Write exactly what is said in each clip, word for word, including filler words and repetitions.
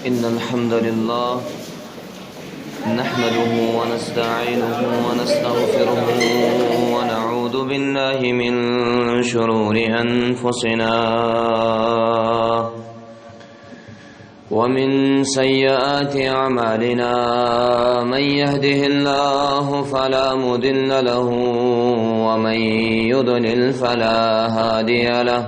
إن الحمد لله نحمده ونستعينه ونستغفره ونعوذ بالله من شرور أنفسنا ومن سيئات أعمالنا. من يهده الله فلا مضل له ومن يضلل فلا هادي له.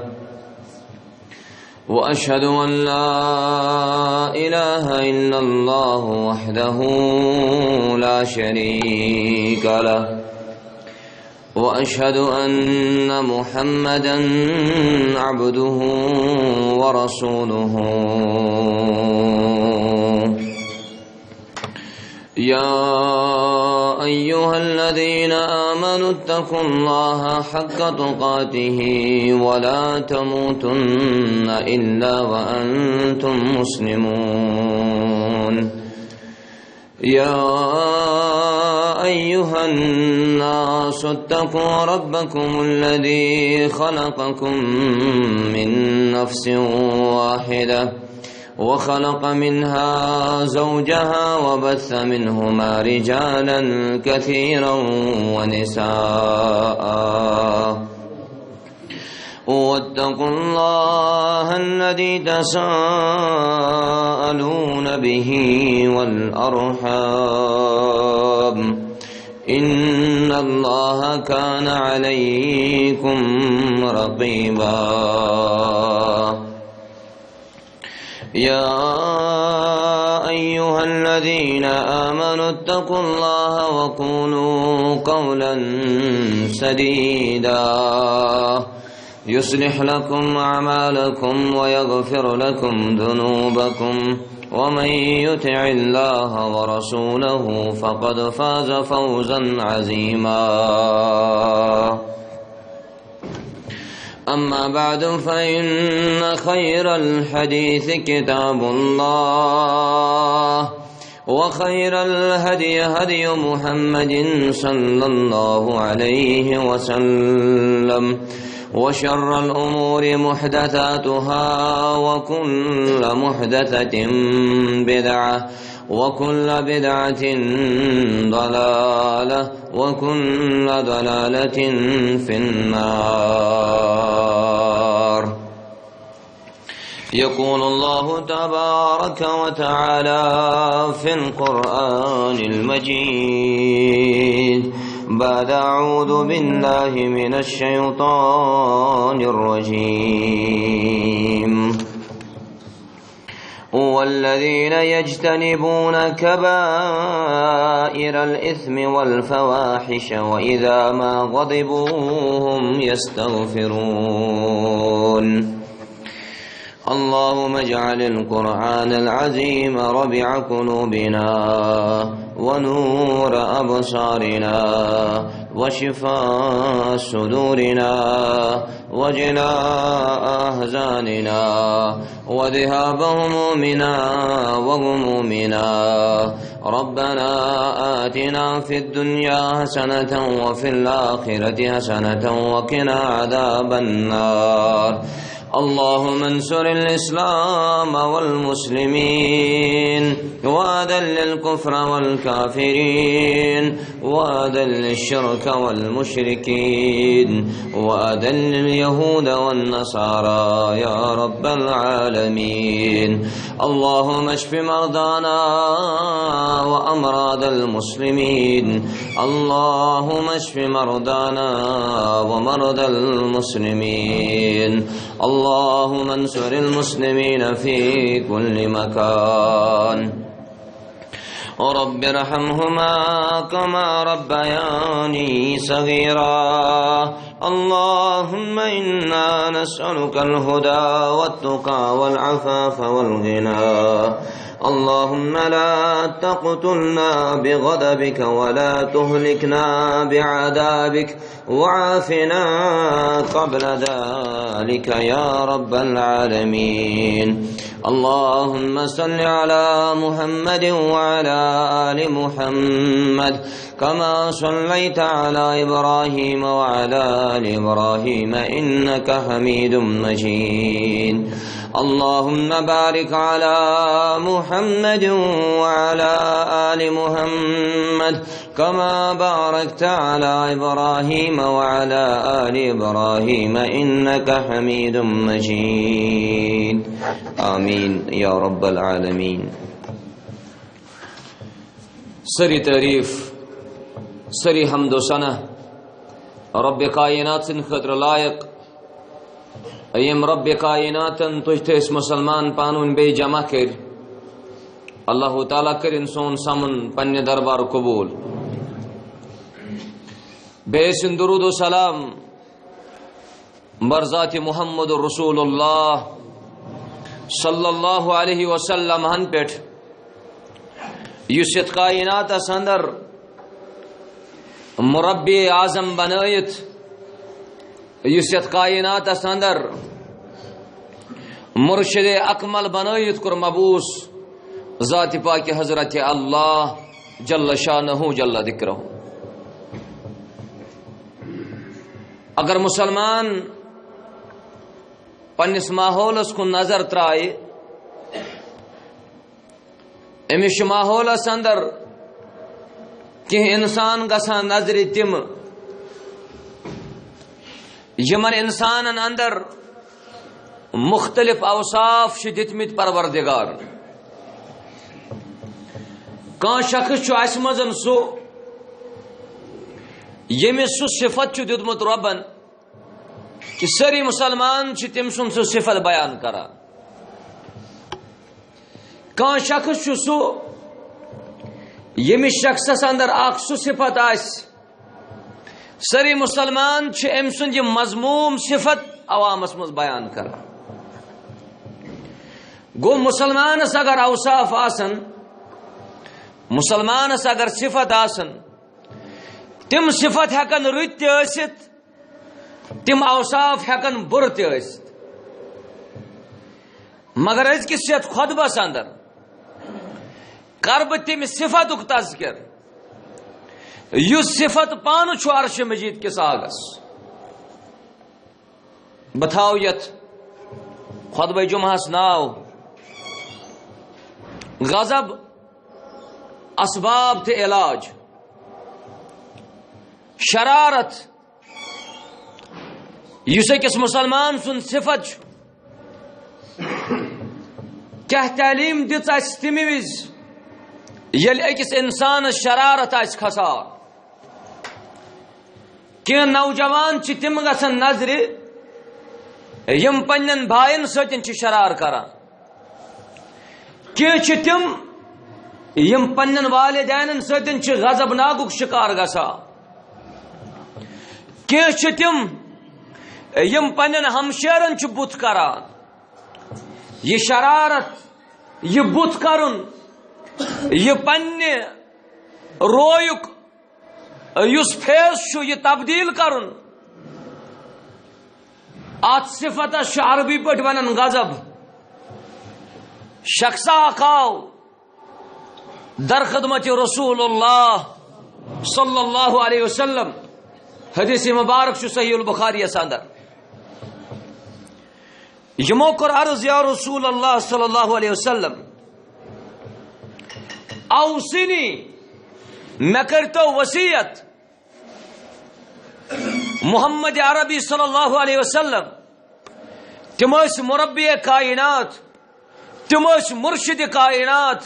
وأشهد أن لا إله إلا الله وحده لا شريك له. وأشهد أن محمدا عبده ورسوله. يا أيها الذين آمنوا اتقوا الله حق تقاته ولا تموتن إلا وأنتم مسلمون. يا أيها الناس اتقوا ربكم الذي خلقكم من نفس واحدة وخلق منها زوجها وبث منهما رجالا كثيرا ونساء. واتقوا الله الذي تساءلون به والأرحام، إن الله كان عليكم رقيبا. يا أيها الذين آمنوا اتقوا الله وقولوا قولا سديدا يصلح لكم أعمالكم ويغفر لكم ذنوبكم ومن يطع الله ورسوله فقد فاز فوزا عظيما. أما بعد، فإن خير الحديث كتاب الله، وخير الهدي هدي محمد صلى الله عليه وسلم، وشر الأمور محدثاتها، وكل محدثة بدعة، وكل بدعة ضلالة، وكل ضلالة في النار. يقول الله تبارك وتعالى في القرآن المجيد بعد أعوذ بالله من الشيطان الرجيم. والذين يجتنبون كبائر الإثم والفواحش وإذا ما غضبوا هم يستغفرون. اللهم اجعل القرآن العظيم ربيع قلوبنا ونور أبصارنا وشفاء صدورنا وجلاء أحزاننا وذهاب همومنا وغمومنا. ربنا آتنا في الدنيا حسنة وفي الآخرة حسنة وقنا عذاب النار. اللهم انصر الإسلام والمسلمين وأذل الكفر والكافرين وأذل الشرك والمشركين وأذل اليهود والنصارى يا رب العالمين. اللهم اشف مرضانا وأمراض المسلمين. اللهم اشف مرضانا ومرضى المسلمين. اللهم انصر المسلمين في كل مكان. رب ارحمهما كما ربياني صغيرا. اللهم إنا نسألك الهدى والتقى والعفاف والغنى. اللهم لا تقتلنا بغضبك ولا تهلكنا بعذابك وعافنا قبل ذلك يا رب العالمين. اللهم صل على محمد وعلى آل محمد كما صليت على إبراهيم وعلى آل إبراهيم إنك حميد مجيد. اللهم بارك على محمد وعلى آل محمد كما باركت على إبراهيم وعلى آل إبراهيم إنك حميد مجيد. آمين يا رب العالمين. سٲری تعریٖف، سٲری حمد و ثنا رۄبِ کائنات سٕنٛدِ خٲطرٕ لایق، ییٚمۍ رۄبِ کائناتن تُہۍ تہٕ أسۍ مُسلمان پانہٕ ؤنۍ بیٚیہِ جمع کٔرۍ۔ اللہ تعالیٰ کٔرِن سون سمُن پننہِ دربار قبول۔ بیٚیہِ ٲسِن درود و سلام بر ذاتِ محمد رسول اللہ صلی اللہ علیہ وسلم ہن پٮ۪ٹھ، یُس یتھ کائناتس اندر مربی اعظم بنٲیِتھ، یُس یتھ کائناتس اندر مرشد اکمل بنٲیِتھ کوٚر مبعوث ذاتِ پاکِ حضرتِ اللہ جل شانہ جل ذکرہ۔ اگر مسلمان پننِس ماحولس کُن نظر ترایہِ، أمِس چھُ ماحولس اندر کینٛہہ انسان گژھان نظرِ تِم، یِمن انسانن اندر مختلف اوصاف چھِ دِتمٕتۍ پروردگارن۔ کانٛہہ شخص چھُ اسہِ منٛز سُہ، ییٚمِس سُہ صفت چھُ دیُتمُت رۄبن، کہِ سٲری مسلمان چھِ تٔمۍ سُنٛد سُہ صفت بیان کران۔ کانٛہہ شخص چھُ سُہ، ییٚمِس شخصس اندر اکھ سُہ صفت آسہِ، سٲری مسلمان چھِ أمۍ سُنٛد یہِ مذموم صفت عوامس منٛز بیان کران۔ گوٚو، مسلمانس اگر اوصاف آسن، مسلمانس اگر صفت آسن، تِم صفت ہٮ۪کن رٕتۍ تہِ ٲسِتھ، تِم اوصاف ہٮ۪کن بُرٕ تہِ ٲسِتھ۔ مگر أزکِس یتھ خطبس اندر کرٕ بہٕ تمہِ صفتُک تذکر، یُس صفت پانہٕ چھُ عرشِ مجید کِس آگس۔ بہٕ تھاوٕ یتھ خطبہ جمعہس ناو غضب، اسباب تہٕ علاج۔ شرارت، یُس أکِس مسلمان سُنٛد صفت چھُ، کیٛاہ تعلیٖم دِژ اَسہِ تَمہِ وِزِ، ییٚلہِ أکِس اِنسانَس شرارت آسہِ کھسان؟ کینٛہہ نوجوان چھِ تِم گژھان نظرِ، یِم پننٮ۪ن بایَن سۭتۍ چھِ شرار کران۔ کینٛہہ چھِ تِم، یِم پننٮ۪ن والدینن سۭتۍ چھِ غضبناکُک شکار گژھان۔ کینٛہہ چھِ تِم، یِم پننٮ۪ن ہمشیرن چھِ بُتھ کران۔ یہِ شرارت، یہِ بُتھ کرُن، یہِ پننہِ رویُک یُس فیس چھُ، یہِ تبدیل کرُن، اتھ صفتس چھُ عربی پٲٹھۍ ونان غضب۔ شخصا اکھ آو در خدمت رسول اللہ صلی اللہ علیہ وسلم۔ حدیث مبارک چھُ صحیح البخاری یس اندر۔ یِمو کوٚر عرض، یا رسول اللہ صلی اللہ علیہ وسلم، اوصنی، مےٚ کٔرۍتو وصیت۔ محمد عربی صلی اللہ علیہ وسلم، تِم ٲسۍ مربی کائنات، تِم ٲسۍ مرشد کائنات،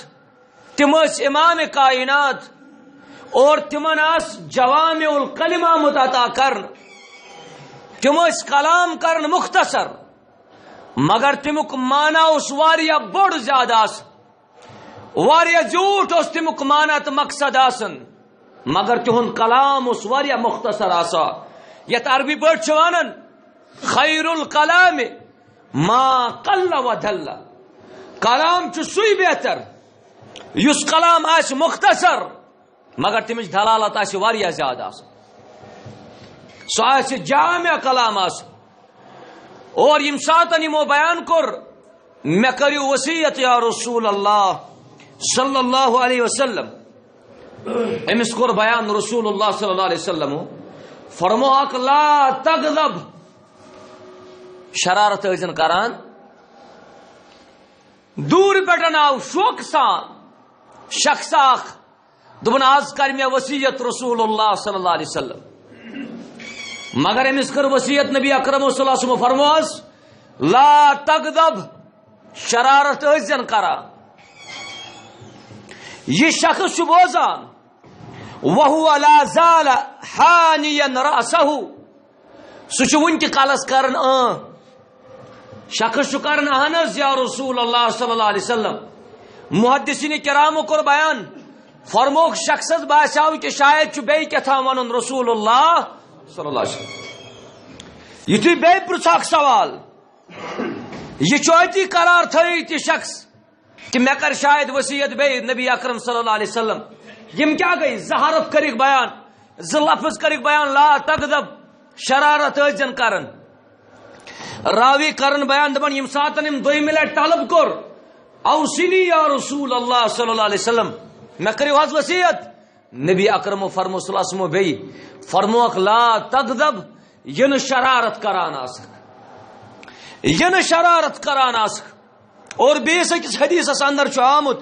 تِم ٲسۍ امام کائنات، اور تِمن آس جوامع الکلم آمُت عطا کرنہٕ۔ تِم ٲسۍ کلام کرنہٕ مختصر، مگر تمیُک معنی اوس واریاہ بوٚڑ زیادٕ آسان۔ واریاہ زیوٗٹھ اوس تمیُک معنی تہٕ مقصد آسان، مگر تِہُنٛد کلام اوس واریاہ مختصر آسان۔ یتھ عربی پٲٹھۍ چھِ ونان، خیر الکلام ما قل و دل۔ کلام چھُ سُے بہتر، یُس کلام آسہِ مختصر، مگر تمِچ دلالت آسہِ واریاہ زیادٕ آسان۔ سُہ آسہِ جامع کلام آسان۔ اور ییٚمہِ ساتن یِمو بیان کوٚر، مےٚ کٔرِو وصیت یا رسول اللہ صلی اللہ علیہ وسلم۔ أمِس کوٚر بیان رسول اللہ صلی اللہ علیہ وسلم، فرمووُکھ، لا تغضب، شرارت ٲسۍزٮ۪ن کران۔ دوٗرِ پٮ۪ٹھ آو شوقہٕ سان شخص اکھ، دوٚپُن، "از کرِ مےٚ وصیت رسول اللہ صلی اللہ علیہ وسلم۔" مگر أمِس کٔر وصیت نبی اکرم صلی اللہ علیہ وسلم فرمٲوس، "لا تغضب"، شرارت ٲسۍ زن کران۔ یہِ شخص چھُ بوزان، "وهو لا زال حانيا رأسه"، سُہ چھُ وُنہِ تہِ کلس کران اۭں۔ شخص چھُ کران، "اہن حظ یا رسول اللہ صلی اللہ علیہ وسلم۔" محدثین کرامو کوٚر بیان، فرمووُکھ، شخصس باسیو کہِ شاید چھُ بیٚیہِ کیٛاہ تام ونُن رسول اللہ صلی اللہ علیہ وسلم۔ یُتھُے بیٚیہِ پرژھکھ سوال، یہِ چھُ أتی قرار تھٲیِتھ یہِ شخص کہِ مےٚ کر شاید وصیت بیٚیہِ نبی اکرم صلی اللہ علیہ وسلم۔ یِم کیٛاہ گٔے؟ زٕ حرف کٔرِکھ بیان، زٕ لفظ کٔرِکھ بیان، "لا تغضب"، شرارت ٲسۍ زن کران۔ راوی کرن بیان، دپان، ییٚمہِ ساتن أمۍ دوٚیمہِ لٹہِ طلب کوٚر، "اوصنی یا رسول اللہ صلی اللہ علیہ وسلم"، مےٚ کٔرِو حظ وصیت، نبی اکرمو فرمو صلی اللہ علیہ وسلمو بیٚیہِ، فرموکھ، "لا تغضب"، یہِ نہٕ شرارت کران آسکھ، یہِ نہٕ شرارت کران آسکھ۔ اور بیٚیِس أکِس حدیثس اندر چھُ آمُت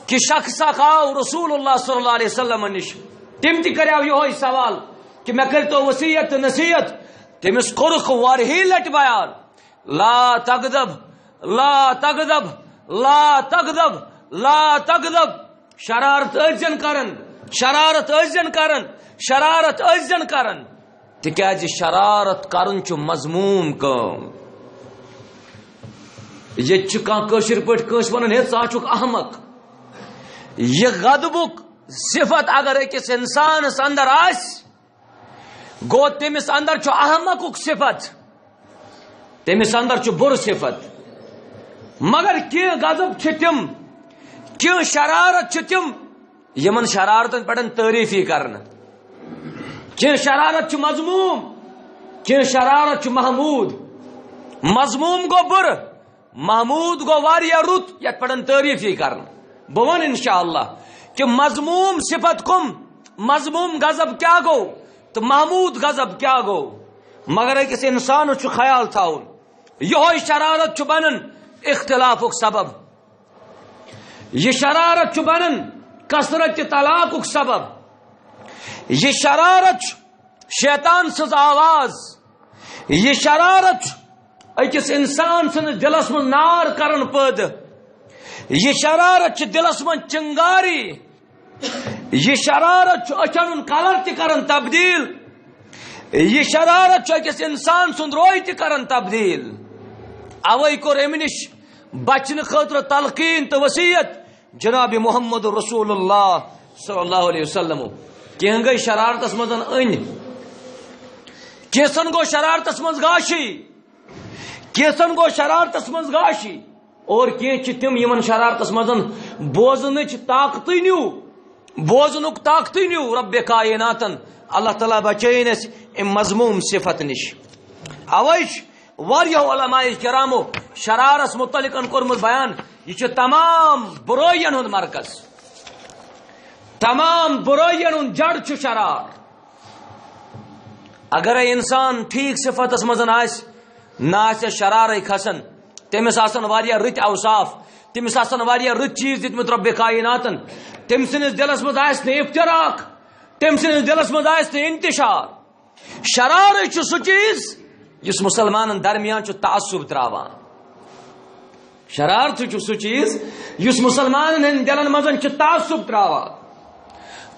کہِ شخص اکھ آو رسول اللہ صلی اللہ علیہ وسلم نِش، تٔمۍ تہِ کریو یِہوے سوال کہِ مےٚ کٔرۍتو وصیت تہٕ نصیحت۔ تٔمِس کوٚرُکھ واریاہہِ لٹہِ بیان، "لا تغضب، لا تغضب، لا تغضب، لا تغضب"۔ شرارت ٲسۍ زن کران، شرارت ٲسۍ زن کران، شرارت ٲسۍ زن کران۔ تِکیازِ شرارت کرُن چھُ مذموم کٲم۔ ییٚتہِ چھُ کانٛہہ کٲشِر پٲٹھۍ کٲنٛسہِ ونان، "ہے، ژٕ ہا چھُکھ احمق۔" یہِ غضبُک صفت اگر أکِس انسانس اندر آسہِ، گوٚو تٔمِس اندر چھُ احمقُک صفت، تٔمِس اندر چھُ بُرٕ صفت۔ مگر کینٛہہ غضب چھِ تِم، کینٛہہ شرارت چھِ تِم، یِمن شرارتن پٮ۪ٹھ تعریٖف یی کرنہٕ۔ کینٛہہ شرارت چھُ مذموم، کینٛہہ شرارت چھُ محمود۔ مذموم گوٚو بُرٕ، محمود گوٚو واریاہ رُت، یتھ پٮ۪ٹھ تعریٖف یی کرنہٕ۔ بہٕ وَنہٕ انشاءاللہ کہِ مذموم صفت کم، مذموم غضب کیٛاہ گوٚو تہٕ محمود غضب کیٛاہ گوٚو۔ مگر أکِس انسانس چھُ خیال تھاوُن، یِہوے شرارت چھُ بنان اختلافُک سبب۔ یہِ شرارت چھُ بنان کثرت طلاقُک سبب۔ یہِ شرارت چھُ شیطان سٕنٛز آواز۔ یہِ شرارت چھُ أکِس انسان سٕنٛدِس دِلس منٛز نار کران پٲدٕ۔ یہِ شرارت چھِ دِلس منٛز چنگاری۔ یہِ شرارت چھُ أچھن ہُنٛد کلر تہِ کران تبدیل۔ یہِ شرارت چھُ أکِس انسان سُنٛد روے تہِ کران تبدیل۔ اوے کوٚر أمۍ نِش بچنہٕ خٲطرٕ تلقین تہٕ وصیت جناب محمد رسول اللہ صلی اللہ علیہ وسلم۔ کینٛہہ گٔے شرارتس منٛز أنۍ، کینٛژن گوٚو شرارتس منٛز غاشی، کینٛژن گوٚو شرارتس منٛز غاشی، اور کینٛہہ چھِ تِم یِمن شرارتس منٛز بوزنٕچ طاقتٕے نیوٗ، بوزنُک طاقتٕے نیوٗ رب کائناتن۔ اللہ تعالیٰ بچٲیِن اَسہِ اَمہِ مذموم صفت نِش۔ اوے چھُ واریاہو علماء کرامو شرارس متعلق کوٚرمُت بیان، یہِ چھُ تمام بُرٲیین ہُنٛد مرکز، تمام بُرٲیین ہُنٛد جڑ چھُ شرار۔ اگرے انسان ٹھیک صفتس منٛز آسہِ، نہ آسہِ شرارے کھسان، تٔمِس آسن واریاہ رٕتۍ اوصاف، تٔمِس آسن واریاہ رٕتۍ چیٖز دِتمٕتۍ رۄبِ کائناتن، تٔمۍ سٕنٛدِس دِلس منٛز آسہِ نہٕ افتراق، تٔمۍ سٕنٛدِس دِلس منٛز آسہِ نہٕ انتشار۔ شرارت چھُ سُہ چیٖز یُس مُسلمانن درمیان چھُ تعصب تراوان۔ شرارت چھُ سُہ چیٖز یُس مُسلمانن ہٕنٛدٮ۪ن دِلن منٛز چھُ تعصب تراوان۔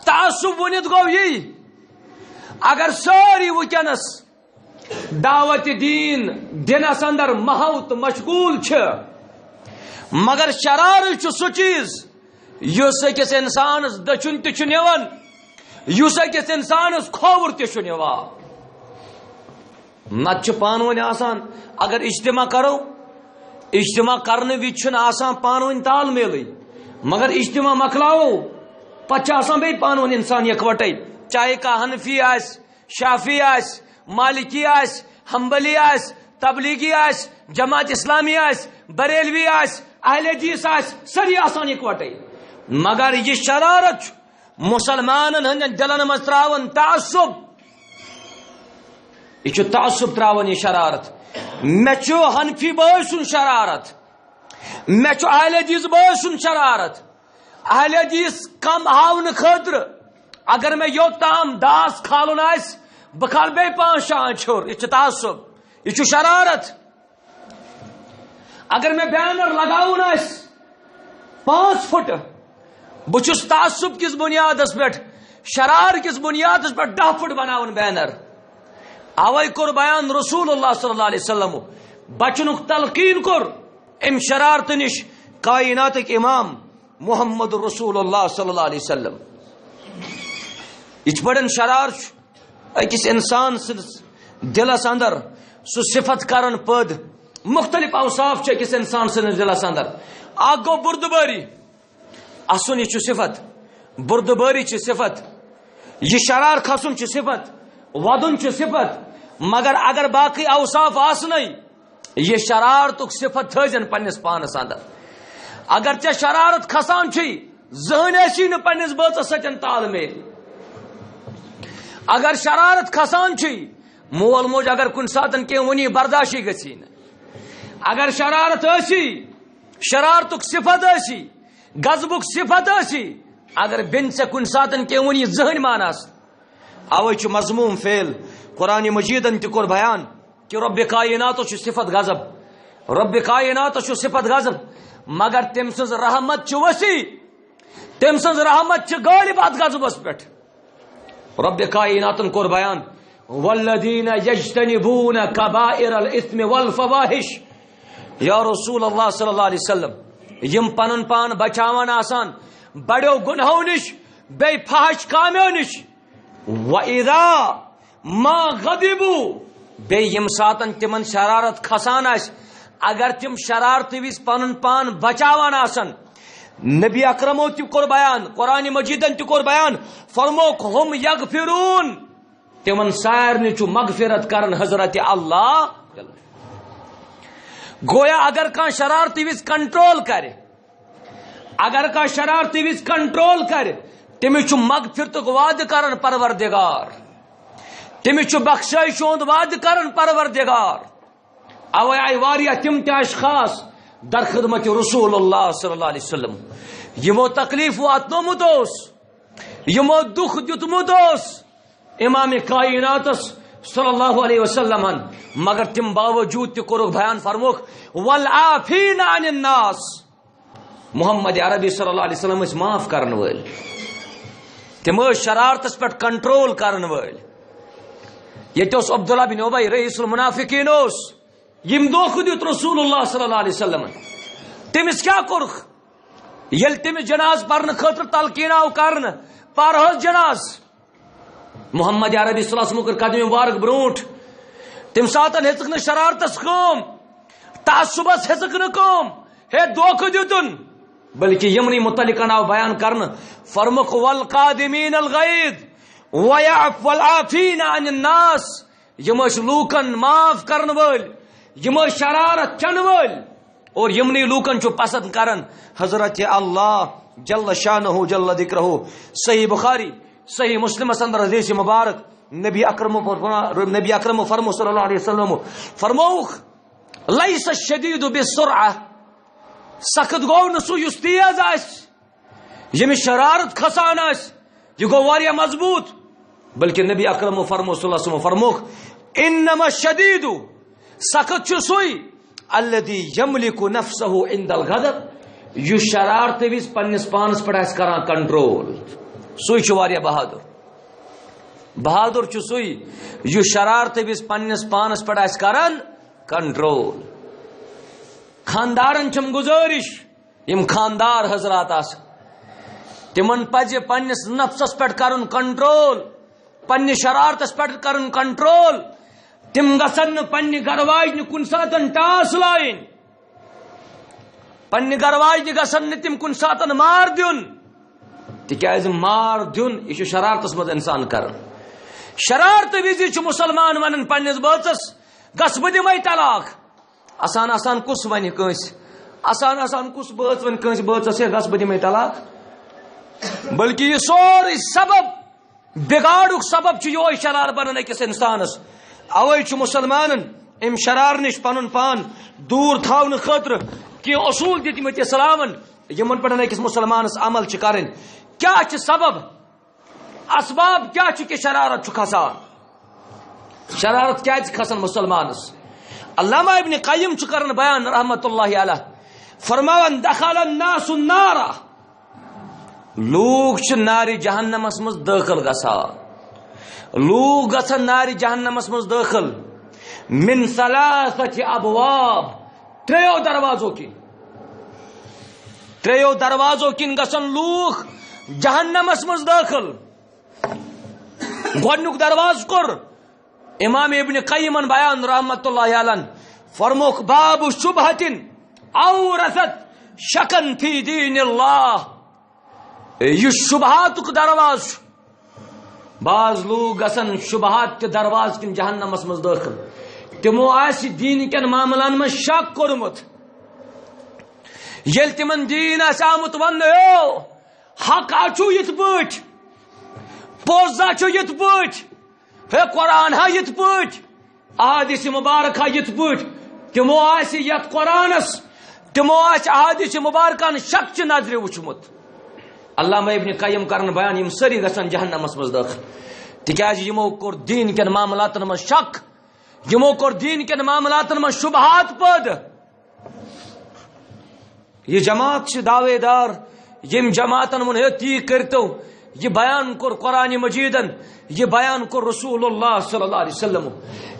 تعصب ؤنِتھ گوٚو یی، اگر سٲری وٕنکیٚنس دعوت دین دِنس اندر محو تہٕ مشغول چھِ، مگر شرارت چھُ سُہ چیٖز یُس أکِس اِنسانَس دٔچھُن تہِ چھُ نِوان، یُس أکِس اِنسانَس کھووُر تہِ چھُ نِوان۔ نَتہٕ چھُ پانہٕ ؤنۍ آسان، اگر اجتماع کرو، اجتماع کرنہٕ وِزِ چھُنہٕ آسان پانہٕ ؤنۍ تال میلٕے، مگر اجتماع مۄکلاوو، پتہٕ چھُ آسان بیٚیہِ پانہٕ ؤنۍ اِنسان یِکوَٹَے، چاہے کانٛہہ حنفی آسہِ، شافعی آسہِ، مالکی آسہِ، حنبلی آسہِ، تبلیغی آسہِ، جماعت اسلامی آسہِ، بریلوی آسہِ، اہل حدیث آسہِ، سٲری آسان یِکوَٹَے۔ مگر یہِ شرارت چھُ مُسلمانن ہٕنٛدٮ۪ن دِلن منٛز ترٛاوان تعصب۔ یہِ چھُ تعصب ترٛاوان یہِ شرارت۔ مےٚ چھُ حنفی بٲے سُنٛد شرارت۔ مےٚ چھُ اہل حدیث بٲے سُنٛد شرارت۔ اہل حدیث کم ہاونہٕ خٲطرٕ اگر مےٚ یوٚت تام داس کھالُن آسہِ، بہٕ کھالہٕ بیٚیہِ پانٛژھ شےٚ آنٛچہِ ہیوٚر۔ یہِ چھُ تعصب، یہِ چھُ شرارت۔ اگر مےٚ بینر لگاوُن آسہِ پانٛژھ فُٹ، بہٕ چھُس تعصب کِس بُنیادس پٮ۪ٹھ، شرار کِس بُنیادس پٮ۪ٹھ دَہ فُٹ بناوُن بینر۔ اوے کوٚر بیان رسول اللہ صلی اللہ علیہ وسلم، بچنُک تلقین کوٚر امہِ شرارتہٕ نِش کائناتٕکۍ امام محمد رسول اللہ صلی اللہ علیہ وسلم۔ یِتھ پٲٹھۍ شرار چھُ أکِس اِنسان سٕنٛدِس دِلس اندر سُہ صفت کران پٲدٕ۔ مُختٔلِف اوصاف چھِ أکِس اِنسان سٕنٛدِس دِلس اندر۔ اکھ گوٚو بُردبٲری، اَسُن، یہِ چھُ صفت۔ بُردبٲری چھِ صفت۔ یہِ شرار کھسُن چھُ صفت۔ وَدُن چھُ صفت۔ مگر اگر باقٕے اوصاف آسنَے، یہِ شرارتُک صفت تھٲوزٮ۪ن پننِس پانس اندر۔ اگر ژےٚ شرارت کھسان چھُے، زٕہٕنۍ ٲسی نہٕ پننِس بٲژس سۭتۍ تال میل۔ اگر شرارت کھسان چھُے، مول موج اگر کُنہِ ساتن کینٛہہ ؤنی، برداشی گژھی نہٕ۔ اگر شرارت ٲسی، شرارتُک صفت ٲسی، غضبُک صفت ٲسی، اگر بیٚنہِ ژےٚ کُنہِ ساتن کینٛہہ ؤنی، زٕہٕنۍ مانس۔ اوے چھُ مذموم فعل۔ قرآن مجیدن تہِ کوٚر بیان کہ رب کائناتس چھُ صفت غضب، رب کائناتس چھُ صفت غضب، مگر تٔمۍ سٕنٛز رحمت چھِ وسیع، تٔمۍ سٕنٛز رحمت چھِ غٲلب اتھ غضبس پٮ۪ٹھ۔ رب کائناتن کوٚر بیان، والذین یجتنبون کبائر الاثم والفواحش۔ یا رسول اللہ صلی اللہ علیہ وسلم، یِم پنُن پان بچاوان آسان بڑیو گناہو نِش، بیٚیہِ فحش کامیو نِش، وَإِذَا مَا غَضِبُوا، بیٚیہِ ییٚمہِ ساتَن تِمَن شرارت کھسان آسہِ، اگر تِم شرارتہٕ وِزِ پنُن پان بچاوان آسَن، نبی اکرمو تہِ کوٚر بیان، قرآن مجیدن تہِ کوٚر بیان، فرمووُکھ، "هُمْ يَغْفِرُونَ"، تِمَن سارنٕے چھُ مغفرت کران حضرت اللہ۔ گویا اگر کانٛہہ شرارتہٕ وِزِ کنٹرول کرِ، اگر کانٛہہ شرارتہٕ وِزِ کنٹرول کرِ، تٔمِس چھُ مغفرتُک وعدٕ کران پروردگار، تٔمِس چھُ بخشٲیشہِ ہُنٛد وعدٕ کران پروردگار۔ اوے آیہِ واریاہ تِم تہِ اشخاص در خدمت رسول اللہ صلی اللہ علیہ وسلم، یِمو تکلیف واتنومُت اوس، یِمو دُکھ دیُتمُت اوس امام کائناتس صلی اللہ علیہ وسلمن، مگر تِم باوجود تہِ کوٚرُکھ بیان، فرمووُکھ، "والعافین عن الناس"۔ محمد عربی صلی اللہ علیہ وسلم ٲسۍ معاف کرن وٲلۍ، تِم ٲسۍ شرارتس پٮ۪ٹھ کنٹرول کرن وٲلۍ۔ ییٚتہِ اوس عبداللہ بن ابی رئیس المنافقین اوس، یِم دھوکہٕ دیُت رسول اللہ صلی اللہ علیہ وسلمن۔ تٔمِس کیٛاہ کوٚرُکھ؟ ییٚلہِ تٔمِس جناز پرنہٕ خٲطرٕ تلقین آو کرنہٕ، پر حظ جناز۔ محمد عربی صلی اللہ علیہ وسلم کٔر قدمہِ مبارک برونٛٹھ۔ تَمہِ ساتہٕ ہیٚژٕکھ نہٕ شرارتس کٲم، تعصبس ہیٚژٕکھ نہٕ کٲم، ہے دھوکہٕ دیُتُن، بلکہِ یِمنٕے متعلقن آو بیان کرنہٕ، فرمووُکھ، "والقاظمین الغیظ ویعف-، والعافین عن الناس"۔ یِم ٲسۍ لوٗکن معاف کرن وٲلۍ، یِم ٲسۍ شرارت چٮ۪ن وٲلۍ، اور یِمنٕے لوٗکن چھُ پسند کران حضرت اللہ جل شانہ جل ذکرہ۔ صحیح بخاری، صحیح مسلمس اندر حدیث مبارک، نبی اکرم فرما-، نبی اکرم فرمو صلی اللہ علیہ وسلم، فرمووُکھ، "لیس الشدید بالسرعہ"، سخت گوٚو نہٕ سُہ یُس تیز آسہِ، ییٚمِس شرارت کھسان آسہِ، یہِ گوٚو واریاہ مضبوٗط۔ بلکہِ نبی اکرم فرمو صلی اللہ علیہ وسلم فرمووُکھ، "انما الشدید"، سخت چھُ سُے، "الذی یملک نفسہ عند الغضب"، یُس شرارتہٕ وِزِ پننِس پانس پٮ۪ٹھ آسہِ کران کنٹرول، سُے چھُ واریاہ بہادر۔ بہادر چھُ سُے، یُس شرارتہٕ وِزِ پننِس پانس پٮ۪ٹھ آسہِ کران کنٹرول۔ خاندارن چھم گزٲرِش، یِم خاندار حضرات آسن، تِمن پزِ پننِس نفسس پٮ۪ٹھ کرُن کنٹرول، پننِس شرارتس پٮ۪ٹھ کرُن کنٹرول۔ تِم گژھن نہٕ پننہِ گرٕ واجنہِ کُنہِ ساتن ٹاس لایِنۍ، پننہِ گرٕ واجنہِ گژھن نہٕ تِم کُنہِ ساتن مار دیُن، تِکیازِ مار دیُن، یہِ چھُ شرارتس منٛز انسان کران۔ شرارتہٕ وِزِ چھُ مسلمان ونان پننِس بٲژس، "گژھ، بہٕ دِمے طلاق"۔ آسان آسان کُس ونہِ کٲنٛسہِ، آسان آسان کُس بٲژ ونہِ کٲنٛسہِ بٲژس، "ہے گژھ، بہٕ دِمے طلاق"؟ بلکہِ یہِ سورُے سبب، بگاڑُک سبب چھُ یِہوے شرار بنان أکِس انسانس۔ اوے چھُ مسلمانن امہِ شرارٕ نِش پنُن پان دوٗر تھاونہٕ خٲطرٕ کینٛہہ اصوٗل دِتمٕتۍ اسلامن، یِمن پٮ۪ٹھ أکِس مسلمانس عمل چھِ کرٕنۍ۔ کیٛاہ چھِ سبب؟ اسباب کیٛاہ چھُ کہِ شرارت چھُ کھسان؟ شرارت کیٛازِ کھسان مسلمانس؟ علامہ ابن قیم چھُ کران بیان رحمت اللہ علیہ، فرماوان، "دخل الناس النار"، لوٗکھ چھِ نارِ جہنمس منٛز دٲخل گژھان۔ لوٗکھ گژھن نارِ جہنمس منٛز دٲخل من ثلاثة ابواب، ترٛیو دروازو کِنۍ۔ ترٛیو دروازو کِنۍ گژھن لوٗکھ جہنمس منٛز دٲخل۔ گۄڈنیُک دروازٕ کوٚر امام ابن قیمن بیان رحمت اللہ علیہ، فرموکھ، "باب شبہتن اورثت شکن فی دین اللہ"۔ یہِ شبہاتُک دروازٕ چھُ۔ بعض لوٗکھ گژھن شبہات کہِ دروازٕ کِنۍ جہنمس منٛز دٲخل۔ تِمو آسہِ دیٖن کٮ۪ن معاملن منٛز شک کوٚرمُت۔ ییٚلہِ تِمن دیٖن آسہِ آمُت وننہٕ، "او، حق ہا چھُ یِتھ پٲٹھۍ، پوٚز ہا چھُ یِتھ پٲٹھۍ، ہے، قرآن ہا یِتھ پٲٹھۍ، احادیث مبارک ہا یِتھ پٲٹھۍ"، تِمو آسہِ یتھ قرآنس، تِمو آسہِ احادیث مبارکہن شک چہِ نظرِ وُچھمُت۔ علامہ ابن قیم کرن بیان، یِم سٲری گژھن جہنمس منٛز دٲخل، تِکیازِ یِمو کوٚر دیٖن کٮ۪ن معاملاتن منٛز شک، یِمو کوٚر دیٖن کٮ۪ن معاملاتن منٛز شبہات پٲدٕ۔ یہِ جماعت چھِ دعوے دار، ییٚمۍ جماعتن ووٚن، "ہے، تی کٔرۍتو"۔ یہِ بیان کوٚر قرآن مجیدن، یہِ بیان کوٚر رسول اللہ صلی اللہ علیہ وسلم۔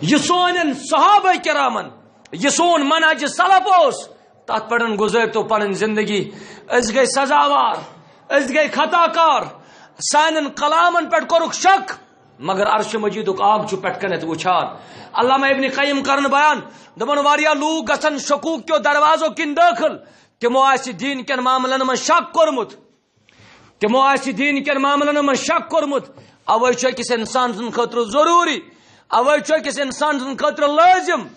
یہِ سونٮ۪ن صحابہ کرامن، یہِ سون منہج سلف اوس، تتھ پٮ۪ٹھ گُزٲرۍتو پنٕنۍ زندگی۔ أسۍ گٔے سزاوار، أسۍ گٔے خطا کار، سانٮ۪ن کلامن پٮ۪ٹھ کوٚرُکھ شک، مگر عرش مجیدُک آب چھُ پٮ۪ٹھ کنٮ۪تھ وٕچھان۔ علامہ ابن قیم کرن بیان، دپان، واریاہ لوٗکھ گژھن شکوک کیو دروازو کِنۍ دٲخل، تِمو آسہِ دیٖن کٮ۪ن معاملن منٛز شک کوٚرمُت، تِمو آسہِ دیٖن کٮ۪ن معاملن منٛز شک کوٚرمُت۔ اوے چھُ أکِس انسان سٕنٛدِ خٲطرٕ ضروٗری، اوے چھُ أکِس انسان سٕنٛدِ خٲطرٕ لٲزِم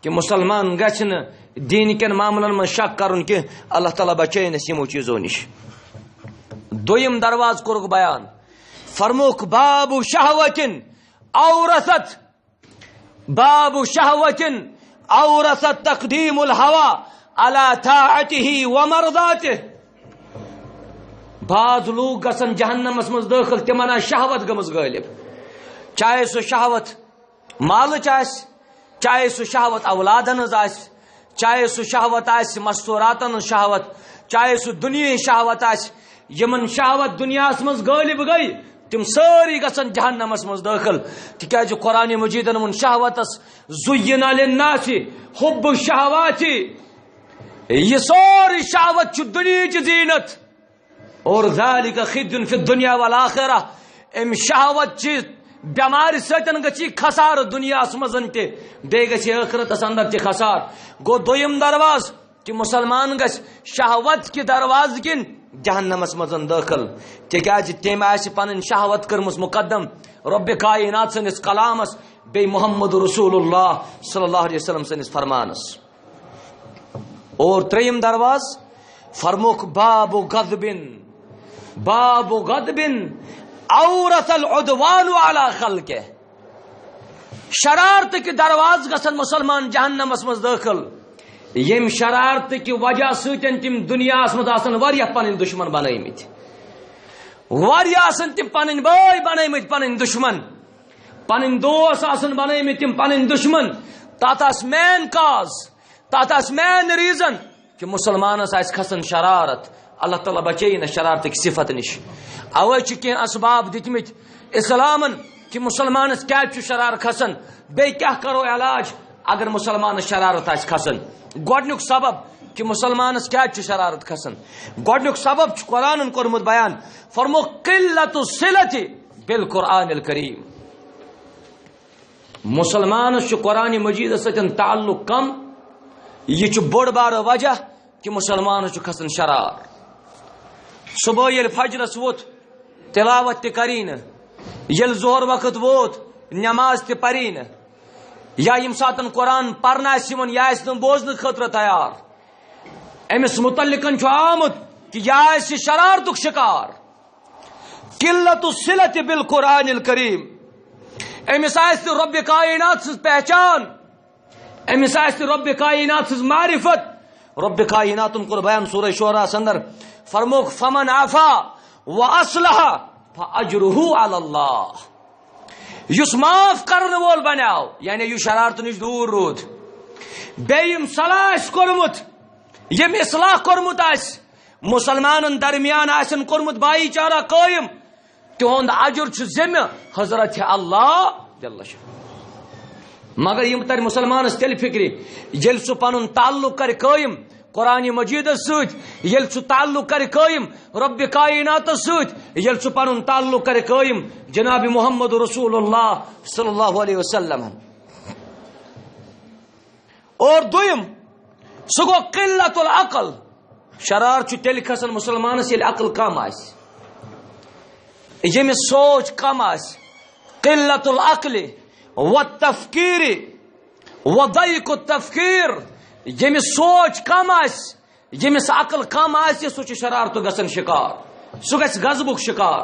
کہِ مسلمان گژھِ نہٕ دیٖن کٮ۪ن معاملن منٛز شک کرُن کینٛہہ۔ اللہ تعالیٰ بچٲیِن أسۍ یِمو چیٖزو نِش۔ دوٚیِم دروازٕ کوٚرُکھ بیان، فرموکھ، باب شہوتن اورثت، باب شہوتن اورثت تقدیم الہوی علی طاعتہ و مرضاتہ۔ بعض لوٗکھ گژھن جہنمس منٛز دٲخل، تِمن آسہِ شہوت گٔمٕژ غٲلب، چاہے سُہ شہوت مالٕچ آسہِ، چاہے سُہ شہوت اولادن ہٕنٛز آسہِ، چاہے سُہ شہوت آسہِ مستوراتن ہٕنٛز شہوت، چاہے سُہ دُنیاہٕچ شہوت آسہِ، یِمن شہوت دُنیاہس منٛز غٲلب گٔے، تِم سٲری گژھن جہنمس منٛز دٲخل۔ تِکیازِ قرآن مجیدن ووٚن شہوتس، "زُیِّنَ لِلنَّاسِ حُبُّ الشَّهَوَاتِ"، یہِ سورُے شہوت چھُ دُنیہٕچ زیٖنت۔ اور ذالک خزی فی الدنیا والآخرہ، امہِ شہوت چہِ بٮ۪مارِ سۭتۍ گژھِ خسارٕ دُنیاہس منٛز تہِ، بیٚیہِ گژھِ ٲخرتس اندر تہِ خسارٕ۔ گوٚو دوٚیِم دروازٕ کہِ مسلمان گژھِ شہوت کہِ دروازٕ کِنۍ جہنمس منٛز دٲخل، تِکیازِ تٔمۍ آسہِ پنٕنۍ شہوت کٔرمٕژ مقدم رۄبِ کائنات سٕنٛدِس کلامس، بیٚیہِ محمد رسول اللہ صلی اللہ علیہ وسلم سٕنٛدِس فرمانس۔ اور ترٛیٚیِم دروازٕ فرموکھ باب غضبن، باب غضبن اورث العدوان علی خلقہ۔ شرارتہٕ کہِ دروازٕ گژھن مسلمان جہنمس منٛز دٲخل، ییٚمہِ شرارتہٕ کہِ وجہ سۭتۍ تِم دُنیاہس منٛز آسن واریاہ پنٕنۍ دُشمن بنٲومٕتۍ، واریاہ آسن تِم پنٕنۍ بٲے بنٲومٕتۍ، پنٕنۍ دُشمن، پنٕنۍ دوس آسن بنٲومٕتۍ تِم پنٕنۍ دُشمن۔ تتھ آسہِ مین کاز، تتھ آسہِ مین ریزن کہِ مسلمانس آسہِ کھسان شرارت۔ اللہ تعالیٰ بچٲیِن اسہِ شرارتٕکۍ صفت نِش۔ اوے چھِ کینٛہہ اسباب دِتمٕتۍ اسلامن کہِ مسلمانس کیازِ چھُ شرارت کھسان، بیٚیہِ کیٛاہ کرو علاج اگر مسلمانس شرارت آسہِ کھسان۔ گۄڈنیُک سبب کہِ مسلمانس کیازِ چھُ شرارت کھسان، گۄڈنیُک سبب چھُ قرآنن کوٚرمُت بیان، فرموو، قلت الصلة بالقرآن الکریم۔ مسلمانس چھُ قرآن مجیدس سۭتۍ تعلق کم، یہِ چھُ بوٚڑ بارٕ وجہ کہِ مسلمانس چھُ کھسان شرار۔ صبح ییٚلہِ فجرس ووٚتھ، تلاوت تہِ کری نہٕ، ییٚلہِ ظہر وقت ووت، نماز تہِ پری نہٕ، یا ییٚمہِ ساتن قرآن پرنہٕ آسہِ یِوان، یہِ آسہِ نہٕ بوزنہٕ خٲطرٕ تیار، أمِس متعلقن چھُ آمُت کہِ یہِ آسہِ شرارتُک شکار۔ قلت الصلة بالقرآن الکریم۔ أمِس آسہِ نہٕ رۄبِ کائنات سٕنٛز پہچان، أمِس آسہِ رۄبِ کائنات سٕنٛز معرفت۔ رۄبِ کائناتن کوٚر بیان سورہ شعراہس اندر، فرمووُکھ، "فمن عفا و اصلح فاجرہ علی اللہ۔" یُس معاف کرن وول بنیاو، یعنی یُس شرارتہٕ نِش دوٗر روٗد، بیٚیہِ ییٚمۍ صلاح آسہِ کوٚرمُت، ییٚمۍ اصلاح کوٚرمُت آسہِ، مسلمانن درمیان آسن کوٚرمُت بھائی چارہ قٲیِم، تِہُنٛد اجر چھُ ذمہ حضرت اللہ جل شانہ۔ مگر یِم ترِ مسلمانس تیٚلہِ فکرِ، ییٚلہِ سُہ پنُن تعلق کرِ قٲیِم قرآن مجیدس سۭتۍ، ییٚلہِ سُہ تعلق کرِ قٲیِم رۄبِ کائناتس سۭتۍ، ییٚلہِ سُہ پنُن تعلق کرِ قٲیِم جناب محمد رسول اللہ صلی اللہ علیہ وسلم۔ اور دوٚیِم، سُہ گوٚو قلت العقل۔ شرار چھُ تیٚلہِ کھسان مسلمانس، ییٚلہِ عقل کم آسہِ، ییٚمِس سونچ کم آسہِ۔ قلت العقل و تفکیر و ضیق التفکیر، ییٚمِس سونچ کم آسہِ، ییٚمِس عقل کم آسہِ، سُہ چھُ شرارتُک گژھان شکار، سُہ گژھِ غضبُک شکار۔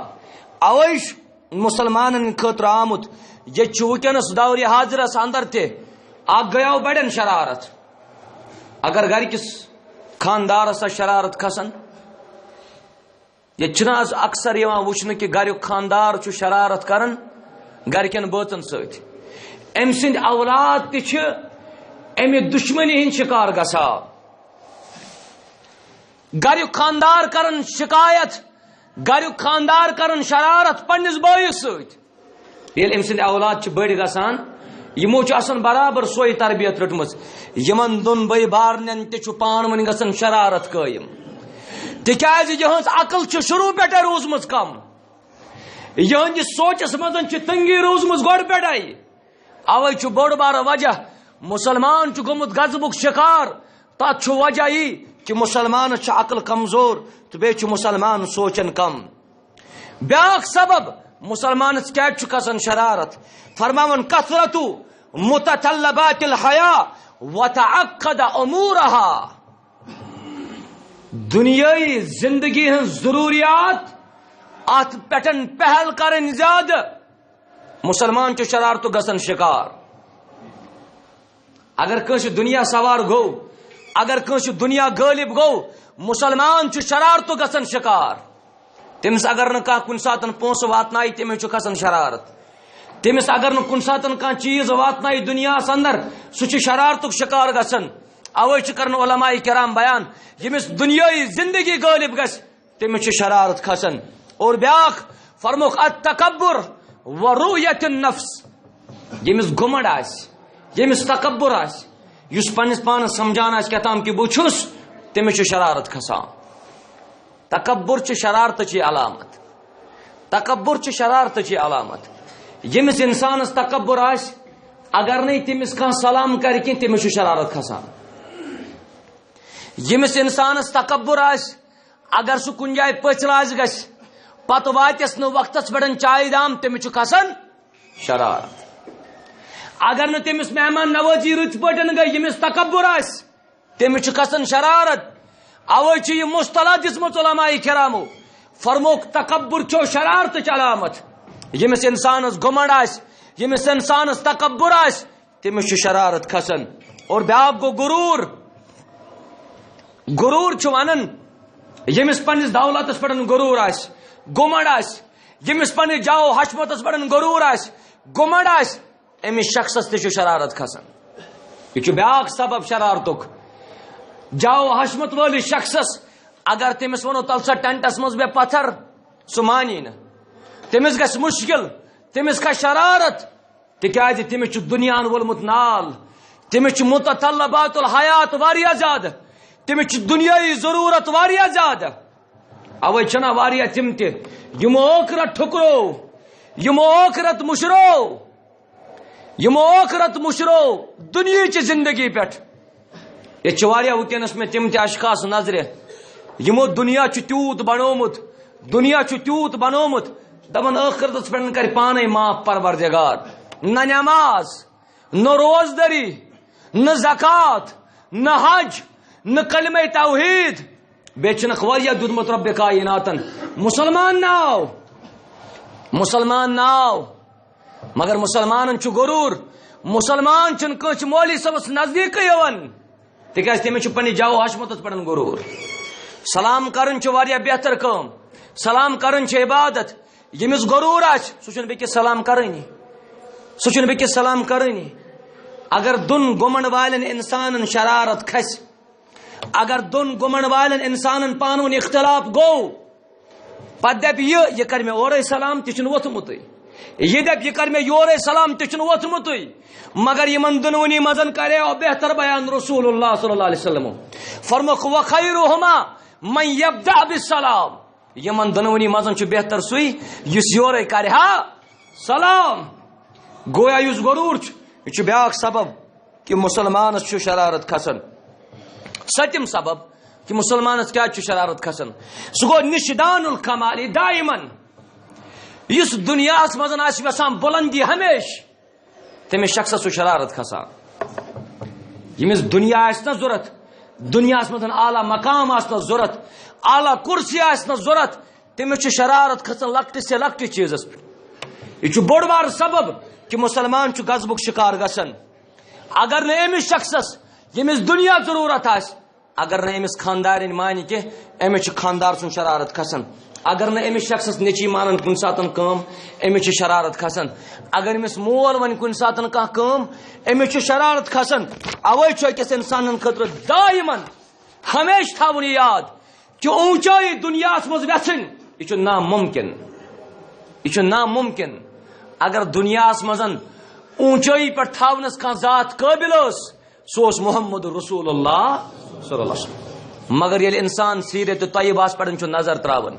اوے چھُ مسلمانن خٲطرٕ آمُت۔ ییٚتہِ چھُ وٕنکیٚنس دورِ حاضرس اندر تہِ اکھ گٔیاو بڑٮ۪ن شرارت۔ اگر گرِ کِس خاندارس آسہِ شرارت کھسان، ییٚتہِ چھُنہٕ آز اکثر یِوان وٕچھنہٕ کہِ گریُک خاندار چھُ شرارت کران گرِکٮ۪ن بٲژن سۭتۍ، أمۍ سٕنٛدۍ اولاد تہِ چھِ اَمہِ دُشمنی ہٕنٛدۍ شکار گژھان۔ گریُک خاندار کران شکایت، گریُک خاندار کران شرارت پننِس بٲیِس سۭتۍ۔ ییٚلہِ أمۍ سٕنٛدۍ اولاد چھِ بٔڑۍ گژھان، یِمو چھُ آسان برابر سۄے تربیت رٔٹمٕژ۔ یِمن دۄن بٲے بارنٮ۪ن تہِ چھُ پانہٕ ؤنۍ گژھان شرارت قٲیِم، تِکیازِ یِہٕنٛز عقل چھِ شروع پٮ۪ٹھے روٗزمٕژ کم، یِہٕنٛدِس سونچس منٛز چھِ تنگی روٗزمٕژ گۄڈٕ پٮ۪ٹھے۔ اوے چھُ بوٚڑ بارٕ وجہ، مسلمان چھُ گوٚمُت غضبُک شکار۔ تتھ چھُ وجہ یی کہِ مسلمانس چھِ عقل کمزور تہٕ بیٚیہِ چھُ مسلمان سونچان کم۔ بیاکھ سبب مسلمانس کیازِ چھُ کھسان شرارت، فرماوان، کثرت متطلبات الحیاہ وتعقد امورہا۔ دنیٲیی زندگی ہٕنٛز ضروریات، اتھ پٮ۪ٹھ پہل کرٕنۍ زیادٕ۔ مسلمان چھُ شرارتُک گژھان شکار۔ اگر کٲنٛسہِ دُنیا سوار گوٚو، اگر کٲنٛسہِ دُنیا غٲلب گوٚو، مسلمان چھُ شرارتُک گژھان شکار۔ تٔمِس اگر نہٕ کانٛہہ کُنہِ ساتہٕ پونٛسہٕ واتنایہِ، تٔمِس چھُ کھسان شرارت۔ تٔمِس اگر نہٕ کُنہِ ساتہٕ کانٛہہ چیٖز واتنایہِ دُنیاہَس اندر، سُہ چھُ شرارتُک شکار گژھان۔ اوے چھُ کران علماء کرام بیان، ییٚمِس دُنیٲیی زندگی غٲلب گژھِ، تٔمِس چھِ شرارت کھسان۔ اور بیاکھ فرموکھ، التکبر و رؤیت النفس۔ ییٚمِس گُمنڈ آسہِ، ییٚمِس تکبر آسہِ، یُس پننِس پانس سمجھان آسہِ کیٛاہ تام کہِ بہٕ چھُس، تٔمِس چھِ شرارت کھسان۔ تکبر چھِ شرارتٕچی علامت۔ تکبر چھِ شرارتٕچی علامت۔ ییٚمِس انسانس تکبر آسہِ، اگر نَے تٔمِس کانٛہہ سلام کرِ کینٛہہ، تٔمِس چھُ شرارت کھسان۔ ییٚمِس انسانس تکبر آسہِ، اگر سُہ کُنہِ جایہِ پٔژھۍ راز گژھِ، پتہٕ واتٮ۪س نہٕ وقتس پٮ۪ٹھ چایہِ دام، تٔمِس چھُ کھسان شرارت۔ اگر نہٕ تٔمِس مہمان نوٲزی رٕژ پٲٹھۍ گٔے، ییٚمِس تکبر آسہِ، تٔمِس چھُ کھسان شرارت۔ اوے چھُ یہِ مصطلح دِژمٕژ علماء کرامو، فرموکھ، تکبر چھو شرارتٕچ علامت۔ ییٚمِس انسانس گُمنڈ آسہِ، ییٚمِس انسانس تکبر آسہِ، تٔمِس چھُ شرارت کھسان۔ اور بیاکھ گوٚو غرور۔ غرور چھُ ونان، ییٚمِس پننِس دولتس پٮ۪ٹھ غرور آسہِ، گُمنڈ آسہِ، ییٚمِس پننِس جاہ و حشمتس پٮ۪ٹھ غرور آسہِ، گُمنڈ آسہِ، أمِس شخصس تہِ چھُ شرارت کھسان۔ یہِ چھُ بیاکھ سبب شرارتُک۔ جاہ و حشمت وٲلِس شخصس اگر تٔمِس ونو، "تل سا ٹینٹس منٛز بیٚہہ پتھر"، سُہ مانی نہٕ۔ تٔمِس گژھِ مشکل، تٔمِس کھسہِ شرارت۔ تِکیازِ تٔمِس چھُ دُنیاہن وولمُت نال، تٔمِس چھُ متطلبات الحیات واریاہ زیادٕ، تٔمِس چھُ دُنیٲیی ضروٗرت واریاہ زیادٕ۔ اوے چھِنہ واریاہ تِم تہِ، یِمو ٲخرت ٹھُکرو، یِمو ٲخرت مُشرو، یِمو ٲخرت مُشرو دُنیاہٕچہِ زندگی پٮ۪ٹھ۔ ییٚتہِ چھِ واریاہ وٕنکیٚنَس مےٚ تِم تہِ اشخاص نظرِ، یِمو دُنیا چھُ تیوٗت بنوومُت، دُنیا چھُ تیوٗت بنوومُت، دَپان ٲخرتَس پٮ۪ٹھ کَرِ پانَے معاف پروردگار۔ نہ نماز، نہ روزدٔری، نہ زکوٰۃ، نہ حج، نہ کلمہ توحید۔ بیٚیہِ چھُنکھ واریاہ دیُتمُت رۄبِ کائناتَن۔ مُسلمان ناو، مُسلمان ناو۔ مگر مُسلمانن چھُ غرور، مسلمان چھُنہٕ کٲنٛسہِ مولوی صٲبس نزدیٖکٕے یِوان، تِکیازِ تٔمِس چھُ پننہِ جاہ و حشمتس پٮ۪ٹھ غرور۔ سلام کرُن چھُ واریاہ بہتر کٲم، سلام کرُن چھُ عبادت۔ ییٚمِس غرور آسہِ، سُہ چھُنہٕ بیٚکِس سلام کرٲنی، سُہ چھُنہٕ بیٚکِس سلام کرٲنی۔ اگر دۄن گُمنڈ والٮ۪ن انسانن شرارت کھسہِ، اگر دۄن گُمنڈ والٮ۪ن انسانن پانہٕ ؤنۍ اختلاف گوٚو، پتہٕ دپہِ یہِ، یہِ کرِ مےٚ اورے سلام، تہِ چھُنہٕ ووٚتھمُتٕے، یہِ دپہِ، یہِ کرِ مےٚ یورے سلام، تہِ چھُنہٕ ووٚتھمُتٕے، مگر یِمن دۄنوٕنی منٛز کرے او بہتر بیان رسول اللہ صلی اللہ علیہ وسلم۔ فرموکھ، "وخیرہما من یبدأ بالسلام"، یِمن دۄنوٕنی منٛز چھُ بہتر سُے یُس یورے کرِ ہا سلام۔ گویا یُس غرور چھُ، یہِ چھُ بیاکھ سبب کہ مسلمانس چھُ شرارت کھسان۔ سٔتِم سبب کہ مسلمانس کیازِ چھُ شرارت کھسان، سُہ گوٚو نشدان الکمال دائمن۔ یُس دنیاہس منٛز آسہِ یژھان بلندی ہمیشہِ، تٔمِس شخصس چھُ شرارت کھسان۔ ییٚمِس دنیا آسہِ نہ ضوٚرتھ، دنیاہس منٛز اعلیٰ مقام آسہِ نہ ضوٚرتھ، اعلیٰ کرسی آسہِ نہ ضوٚرتھ، تٔمِس چھُ شرارت کھسان لۄکٹِس سے لۄکٹِس چیٖزس پٮ۪ٹھ۔ یہِ چھُ بوٚڑ بار سبب کہ مسلمان چھُ غضبُک شکار گژھان۔ اگر نہٕ أمِس شخصس، ییٚمِس دنیا ضروٗرت آسہِ، اگر نہٕ أمِس خاندارِنۍ مانہِ کینٛہہ، أمِس چھُ خاندار سُنٛد شرارت کھسان۔ اگر نہٕ أمِس شخصس نیٚچی مانن کُنہِ ساتن کٲم، أمِس چھِ شرارت کھسان۔ اگر أمِس مول ونہِ کُنہِ ساتن کانٛہہ کٲم، أمِس چھِ شرارت کھسان۔ اوے چھُ أکِس انسانن خٲطرٕ دائمن ہمیشہِ تھاوُن یہِ یاد کہ اوٗنچٲیی دُنیاہَس منٛز وٮ۪ژھٕنۍ، یہِ چھُ نامُمکِن۔ یہِ چھُ نامُمکِن۔ اگر دُنیاہَس منٛز اوٗنچٲیی پٮ۪ٹھ تھاونَس کانٛہہ ذات قٲبِل ٲس، سُہ اوس محمد رسول اللہ صلی اللہ علیہ وسلم۔ مگر ییٚلہِ اِنسان سیرت طیبہَس پٮ۪ٹھ چھُ نظر ترٛاوان،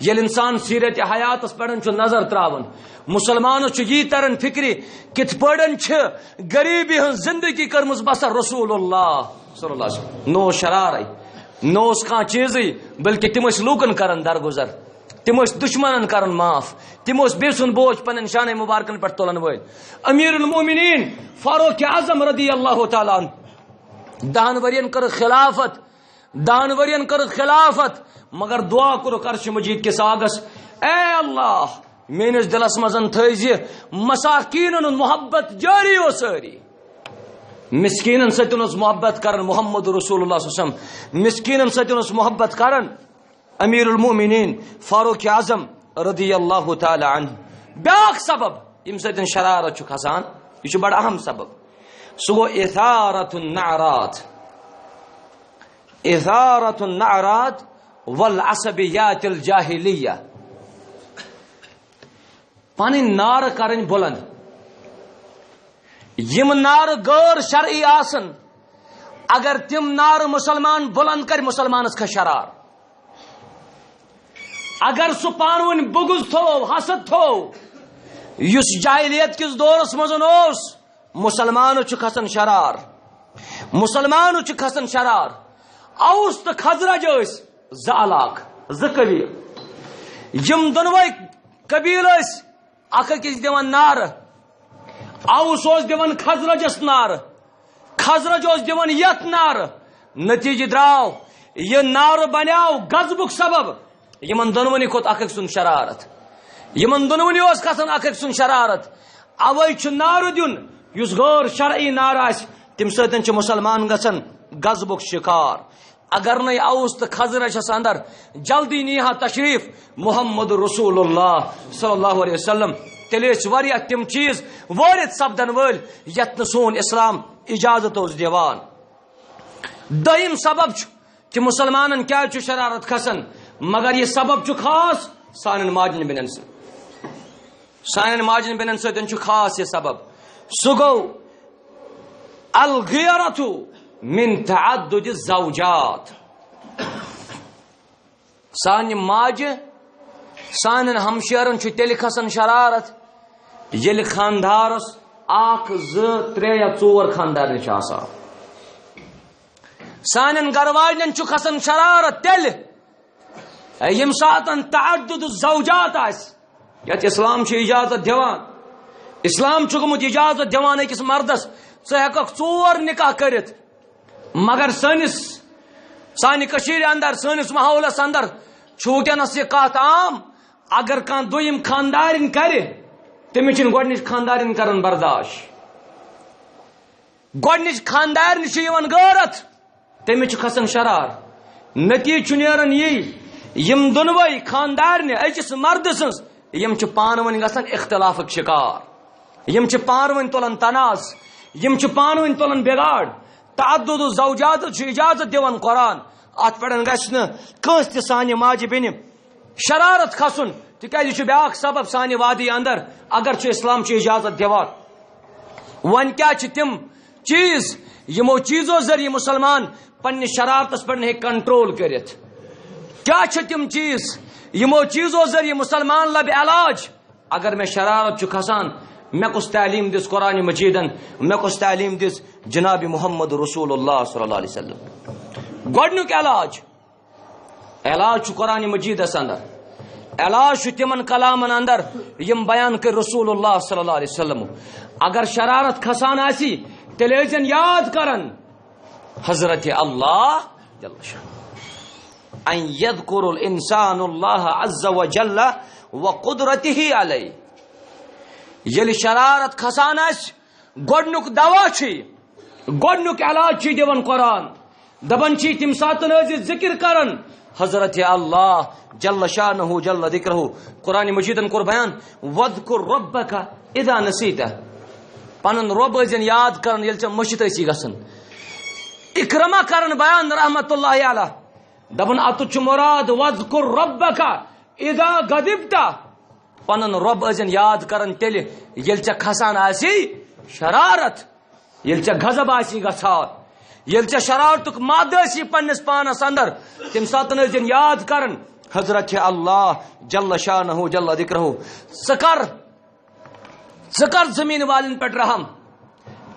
ییٚلہِ اِنسان سیرت حیاتَس پٮ۪ٹھ چھُ نظر ترٛاوان، مُسلمانَس چھُ یی تران فِکرِ، کِتھ پٲٹھۍ چھِ غریٖبی ہٕنٛز زندگی کٔرمٕژ بسر رسول اللہ صلی اللہ علیہ وسلم۔ نہ اوس شرارے، نہ اوس کانٛہہ چیٖزٕے، بلکہِ تِم ٲسۍ لوٗکن کران درگُزر، تِم ٲسۍ دُشمنن کران معاف، تِم ٲسۍ بیٚیہِ سُنٛد بوج پننٮ۪ن شانہ مبارکن پٮ۪ٹھ تُلان وٲلۍ۔ امیر المومنین فاروق اعظم رضی اللہ تعالیٰ عنہ، دہن ؤرین کٔر خلافت، دہن ؤرین کٔر خلافت، مگر دعا کوٚرُکھ عرش مجید کِس آگس، "اے اللہ، میٲنِس دلس منٛز تھٲوزِ مساکیٖنن ہُنٛد محبت جٲری و سٲری۔" مسکیٖنن سۭتۍ اوس محبت کران محمد رسول اللہ صلی اللہ علیہ وسلم، مسکیٖنن سۭتۍ اوس محبت کران امیر المومنین فاروق اعظم رضی اللہ تعالیٰ عنہ۔ بیاکھ سبب ییٚمہِ سۭتۍ شرارت چھُ کھسان، یہِ چھُ بڑٕ اہم سبب، سُہ گوٚو اثارت النعرات، اثارت النعرات والعصبیات الجاہلیہ۔ پنٕنۍ نعرٕ کرٕنۍ بُلند۔ یِم نعرٕ غٲر شرعی آسن، اگر تِم نعرٕ مُسلمان بُلند کرِ، مُسلمانس کھسہِ شرار۔ اگر سُہ پانہٕ ؤنۍ بغض تھوو، حسد تھوو، یُس جاہلیت کِس دورس منٛز اوس، مُسلمانس چھُ کھسان شرار، مُسلمانس چھُ کھسان شرار۔ اوس تہٕ خزرج ٲسۍ زٕ علاقہٕ، زٕ قبیٖلہٕ۔ یِم دۄنوَے قبیٖلہٕ ٲسۍ اکھ أکِس دِوان نعرٕ۔ اوس اوس دِوان خزرجس نعرٕ، خزرج اوس دِوان یتھ نعرٕ۔ نتیجہٕ درٛاو، یہِ نعرٕ بنیاو غضبُک سبب۔ یِمن دۄنوٕنی کھوٚت اکھ أکۍ سُنٛد شرارت، یِمن دۄنوٕنی اوس کھسان اکھ أکۍ سُنٛد شرارت۔ اوے چھُ نعرٕ دیُن، یُس غٲر شرعی نعرٕ آسہِ، تَمہِ سۭتۍ چھُ مُسلمان گژھان غضبُک شکار۔ اگر نَے اوس تہٕ خزرجس اندر جلدی نیہا تشریف محمد رسول اللہ صلی اللہ علیہ وسلم، تیٚلہِ ٲسۍ واریاہ تِم چیٖز وٲرِد سپدن وٲلۍ یتھ نہٕ سون اسلام اجازت اوس دِوان۔ دوٚیِم سبب چھُ کہِ مُسلمانن کیازِ چھُ شرارت کھسان، مگر یہِ سبب چھُ خاص سانٮ۪ن ماجن بیٚنٮ۪ن سۭتۍ۔ سانٮ۪ن ماجن بیٚنٮ۪ن سۭتۍ چھُ خاص یہِ سبب۔ سُہ گوٚو الغیرة من تعدد الزوجات۔ سانہِ ماجہِ، سانٮ۪ن ہمشیرن چھُ تیٚلہِ کھسان شرارت، ییٚلہِ خاندارس اکھ، زٕ، ترٛےٚ یا ژور خاندارنہِ چھِ آسان۔ سانٮ۪ن گرٕ واجنٮ۪ن چھُ کھسان شرارت تیٚلہِ، ییٚمہِ ساتن تعدد الزوجات آسہِ، یتھ اسلام چھُ اجازت دِوان۔ اسلام چھُ گوٚمُت اجازت دِوان أکِس مردس، ژٕ ہٮ۪ککھ ژور نکاح کٔرِتھ۔ مگر سٲنِس، سانہِ کٔشیٖرِ اندر، سٲنِس ماحولس اندر چھُ وٕنکیٚنس یہِ کتھ عام، اگر کانٛہہ دوٚیِم خاندارِنۍ کرِ، تٔمِس چھِنہٕ گۄڈٕنِچ خاندارِنۍ کران برداش۔ گۄڈٕنِچ خاندارنہِ چھِ یِوان غٲرت، تٔمِس چھُ کھسان شرار۔ نتیجہٕ چھُ نیران یی، یِم دۄنوَے خاندارنہِ أکِس مردٕ سٕنٛز، یِم چھِ پانہٕ ؤنۍ گژھان اختلافٕکۍ شکار، یِم چھِ پانہٕ ؤنۍ تُلان تنازٕ، یِم چھِ پانہٕ ؤنۍ تُلان بِگاڑ۔ تعدد الزوجات چھُ اجازت دِوان قرآن، اتھ پٮ۪ٹھ گژھِ نہٕ کٲنٛسہِ تہِ سانہِ ماجہِ بیٚنہِ شرارت کھسُن، تِکیازِ یہِ چھُ بیاکھ سبب سانہِ وادی اندر، اگر چھُ اسلام چھُ اجازت دِوان۔ وۄنۍ کیٛاہ چھِ تِم چیٖز، یِمو چیٖزو ذٔریعہٕ مسلمان پننِس شرارتس پٮ۪ٹھ نہٕ ہیٚکہِ کنٹرول کٔرِتھ؟ کیٛاہ چھِ تِم چیٖز، یِمو چیٖزو ذٔریعہٕ مسلمان لبہِ علاج؟ اگر مےٚ شرارت چھُ کھسان، مےٚ کُس تعلیٖم دِژ قرآن مجیدن، مےٚ کُس تعلیٖم دِژ جناب محمد رسول اللہ صلی اللہ علیہ وسلم؟ گۄڈٕنیُک علاج، علاج چھُ قرآن مجیدس اندر، علاج چھُ تِمن کلامن اندر یِم بیان کٔرۍ رسول اللہ صلی اللہ علیہ وسلم۔ اگر شرارت کھسان آسی، تیٚلہِ ٲسۍزٮ۪ن یاد کران حضرت اللہ جل شانہ۔ ان یذکر الانسان اللہ عز وجل وقدرتہ علیہ۔ ییٚلہِ شرارت کھسان آسہِ، گۄڈنیُک دوا چھُ، گۄڈنیُک علاج چھُ دِوان قرآن۔ دپان چھِ تَمہِ ساتہٕ ٲسۍ ذکر کران حضرت اللہ جل شانہ جل ذکرہ۔ قرآن مجیدن کوٚر بیان، "وذکر ربک اذا نسیت"، پنُن رب ٲسۍزٮ۪ن یاد کران ییٚلہِ ژےٚ مٔشِتھ ٲسی گژھان۔ اکرمہ کران بیان رحمت اللہ علیہ، دپان اتُتھ چھُ مراد "وذکر ربک اذا غضبت"، پنُن رب ٲسۍزٮ۪ن یاد کران تیٚلہِ ییٚلہِ ژےٚ کھسان آسی شرارت، ییٚلہِ ژےٚ غضب آسی گژھان، ییٚلہِ ژےٚ شرارتُک مادٕ آسی پننِس پانس اندر، تمہِ ساتہٕ ٲسۍزٮ۪ن یاد کران حضرت اللہ جل شانہ جل ذکرہ۔ ژٕ کر، ژٕ کر زمین والٮ۪ن پٮ۪ٹھ رحم،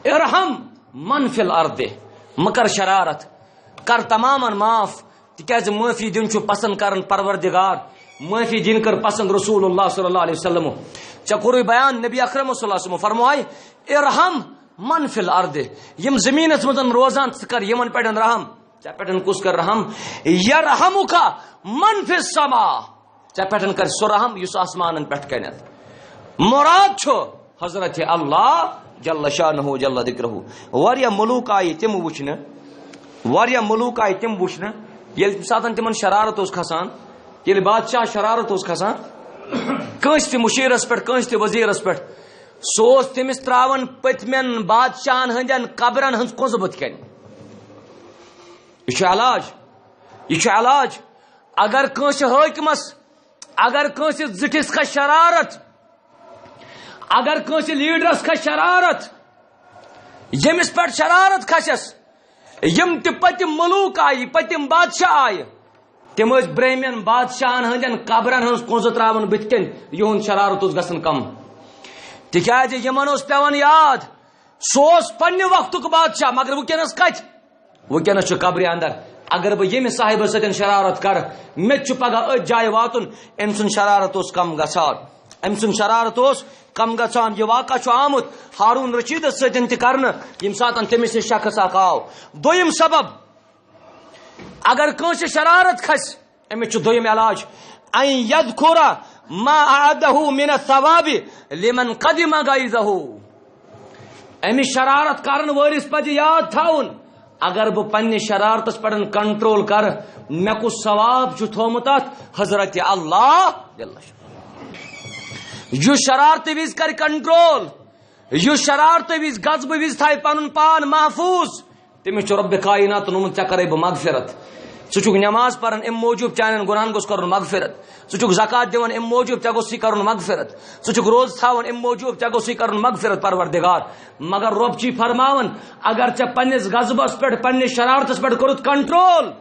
ارحم من فی الارض، مہ کر شرارت، کر تمامن معاف، تِکیازِ معٲفی دِنۍ چھُ پسند کران پروردگار، معٲفی دِنۍ کٔر پسند رسول اللہ صلی اللہ علیہ وسلم۔ ژےٚ کوٚرُے بیان، نبی اکرم صلی اللہ علیہ وسلم فرموے، "ارحم من فی الارض"، یِم زمینس منٛز روزان، ژٕ کر یِمن پٮ۪ٹھ رحم۔ ژےٚ پٮ۪ٹھ کُس کر رحم؟ "یرحمک من فی السما"، ژےٚ پٮ۪ٹھ کر سُہ رحم یُس آسمانن پٮ۪ٹھ کنٮ۪تھ۔ مراد چھُ حضرت اللہ جل شانہ جل ذکرہ۔ واریاہ ملوک آیہِ تِم وٕچھنہٕ، واریاہ ملوک آیہِ تِم وٕچھنہٕ، ییٚلہِ تَمہِ ساتہٕ تِمن شرارت اوس کھسان، ییٚلہِ بادشاہ شرارت اوس کھسان کٲنٛسہِ تہِ مشیرس پٮ۪ٹھ، کٲنٛسہِ تہِ وزیرس پٮ۪ٹھ، سُہ اوس تٔمِس تراوان پٔتمٮ۪ن بادشاہن ہٕنٛدٮ۪ن قبرن ہٕنٛز کُنٛزٕ بُتھ کنہِ۔ یہِ چھُ علاج، یہِ چھُ علاج۔ اگر کٲنٛسہِ حٲکمس، اگر کٲنٛسہِ زِٹھِس کھسہِ شرارت، اگر کٲنٛسہِ لیڈرس کھسہِ شرارت، ییٚمِس پٮ۪ٹھ شرارت کھسٮ۪س، یِم تہِ پٔتِم ملوک آیہِ، پٔتِم بادشاہ آیہِ، تِم ٲسۍ برٛہمٮ۪ن بادشاہن ہٕنٛدٮ۪ن قبرن ہٕنٛز کُنٛزٕ تراوان بٕتھِ کنہِ، یِہُنٛد شرارت اوس گژھان کم۔ تِکیازِ یِمن اوس پٮ۪وان یاد، سُہ اوس پننہِ وقتُک بادشاہ، مگر وٕنکیٚنس کتہِ؟ وٕنکیٚنس چھُ قبرِ اندر۔ اگر بہٕ ییٚمہِ صاحبس سۭتۍ شرارت کرٕ، مےٚ تہِ چھُ پگاہ أتھۍ جایہِ واتُن۔ أمۍ سُنٛد شرارت اوس کم گژھان، أمۍ سُنٛد شرارت اوس کم گژھان۔ یہِ واقعہ چھُ آمُت ہارون رشیدس سۭتۍ تہِ کرنہٕ، ییٚمہِ ساتہٕ تٔمِس نِش شخص اکھ آو۔ دوٚیِم سبب، اگر کٲنٛسہِ شرارت کھسہِ، أمِس چھُ دوٚیِم علاج، ان یذکر ما اعدہ من الثواب لمن قدم غیظہ۔ أمِس شرارت کرن وٲلِس پزِ یاد تھاوُن، اگر بہٕ پننِس شرارتس پٮ۪ٹھ کنٹرول کرٕ، مےٚ کُس ثواب چھُ تھومُت اتھ؟ حضرت اللہ جل شانہ۔ یُس شرارتہٕ وِزِ کرِ کنٹرول، یُس شرارتہٕ وِزِ، غضبہٕ وِزِ تھایہِ پنُن پان محفوظ، تٔمِس چھُ رۄبِ کایناتن ووٚنمُت، "ژےٚ کرے بہٕ مغفرت۔" ژٕ چھُکھ نماز پران، امہِ موٗجوٗب چانٮ۪ن گۄناہن گوٚژھ کرُن مغفرت۔ ژٕ چھُکھ زکوٰۃ دِوان، امہِ موٗجوٗب ژےٚ گوٚژھُے کرُن مغفرت۔ ژٕ چھُکھ روزٕ تھاوان، امہِ موٗجوٗب ژےٚ گوٚژھُے کرُن مغفرت پروردگار۔ مگر رۄب چھُے فرماوان، اگر ژےٚ پننِس غضبس پٮ۪ٹھ، پننِس شرارتس پٮ۪ٹھ کوٚرُتھ کنٹرول،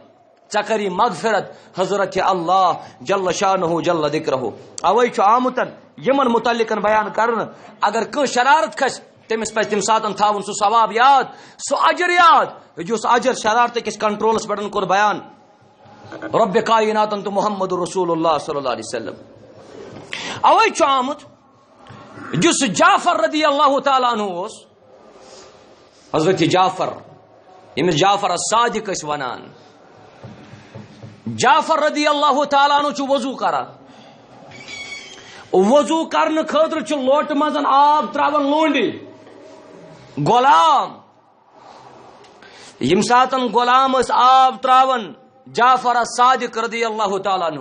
ژےٚ کری مغفرت حضرت اللہ جل شانہ جل ذکرہ۔ اوے چھُ آمُت یِمن متعلقن بیان کرنہٕ، اگر کٲنٛسہِ شرارت کھسہِ، تٔمِس پزِ تمہِ ساتن تھاوُن سُہ ثواب یاد، سُہ اجر یاد، یُس اجر شرارتہٕ کِس کنٹرولس پٮ۪ٹھ کوٚر بیان رۄبِ کایناتن تہٕ محمد رسول اللہ صلی اللہ علیہ وسلم۔ اوے چھُ آمُت، یُس جعفر رضی اللہ تعالیٰ عنہ اوس، حضرت جعفر، ییٚمِس جعفر الصادق ٲسۍ ونان، جعفر رضی اللہ تعالیٰ عنہ چھُ وضو کران۔ وضو کرنہٕ خٲطرٕ چھُ لوٹہٕ منٛز آب تراوان لونڈی، غلام۔ ییٚمہِ ساتن غلام ٲسۍ آب تراوان جعفر الصادق رضی اللہ تعالیٰ عنہ،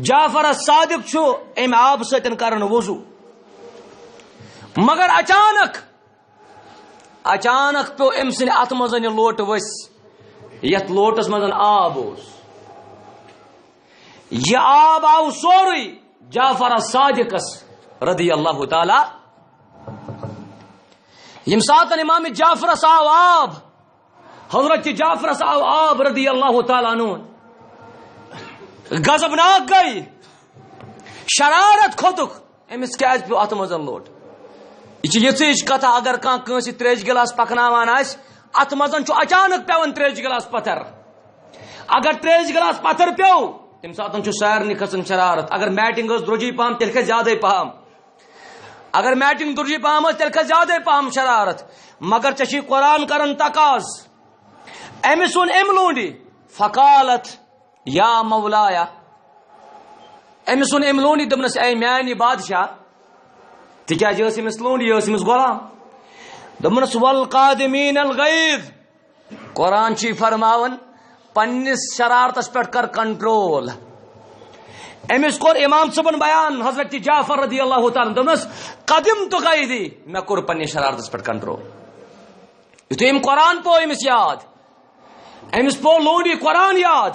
جعفر الصادق چھُ امہِ آبہٕ سۭتۍ کران وضو، مگر اچانک، اچانک پیوٚو أمۍ سٕنٛدِ اَتھٕ منٛز یہِ لوٹہٕ ؤسۍ، یَتھ لوٹَس منٛز آب اوس۔ یہِ آب آو سورُے جعفر الصادقس رضی اللہ تعالیٰ۔ ییٚمہِ ساتن امام جعفرس آو آب، حضرت جعفرس آو آب رضی اللہ تعالیٰ عنہ، غضبناک گٔے، شرارت کھوٚتُکھ، أمِس کیازِ پیوٚو اَتھ منٛز لوٹ؟ یہِ چھِ یِژٕے ہِش کتھا، اگر کانٛہہ کٲنٛسہِ تریشہِ گِلاس پکناوان آسہِ، اَتھ منٛز چھُ اچانک پٮ۪وان تریشہِ گِلاس پتھر۔ اگر تریشہِ گِلاس پتھر پیوٚو، تَمہِ ساتن چھُ سارنٕے کھسان شرارت۔ اگر میٹنگ ٲس درٛوٚجٕے پہم، تیٚلہِ کھسہِ زیادَے پہم۔ اگر میٹنگ درٛوٚجٕے پہم ٲس، تیٚلہِ کھسہِ زیادَے پہم شرارت۔ مگر ژےٚ چھُے قرآن کران تقاض۔ أمِس ووٚن أمۍ لونڈی، فقالت یا مولایا، أمِس ووٚن أمۍ لونڈی، دوٚپنَس، اے میانہِ بادشاہ، تِکیازِ یہِ ٲس أمِس لونڈی، یہِ ٲس أمِس غلام۔ دوٚپنَس، والقاظمین الغیظ، قرآن چھُے فرماوان، پننِس شرارتس پٮ۪ٹھ کر کنٹرول۔ أمِس کوٚر امام صٲبن بیان، حضرت جعفر رضی اللہ تعالیٰ عنہ، دوٚپنَس، قدمت غیظی، مےٚ کوٚر پننِس شرارتس پٮ۪ٹھ کنٹرول۔ یُتھُے أمۍ قرآن پوٚو أمِس یاد، أمِس پوٚو لونڈی قرآن یاد۔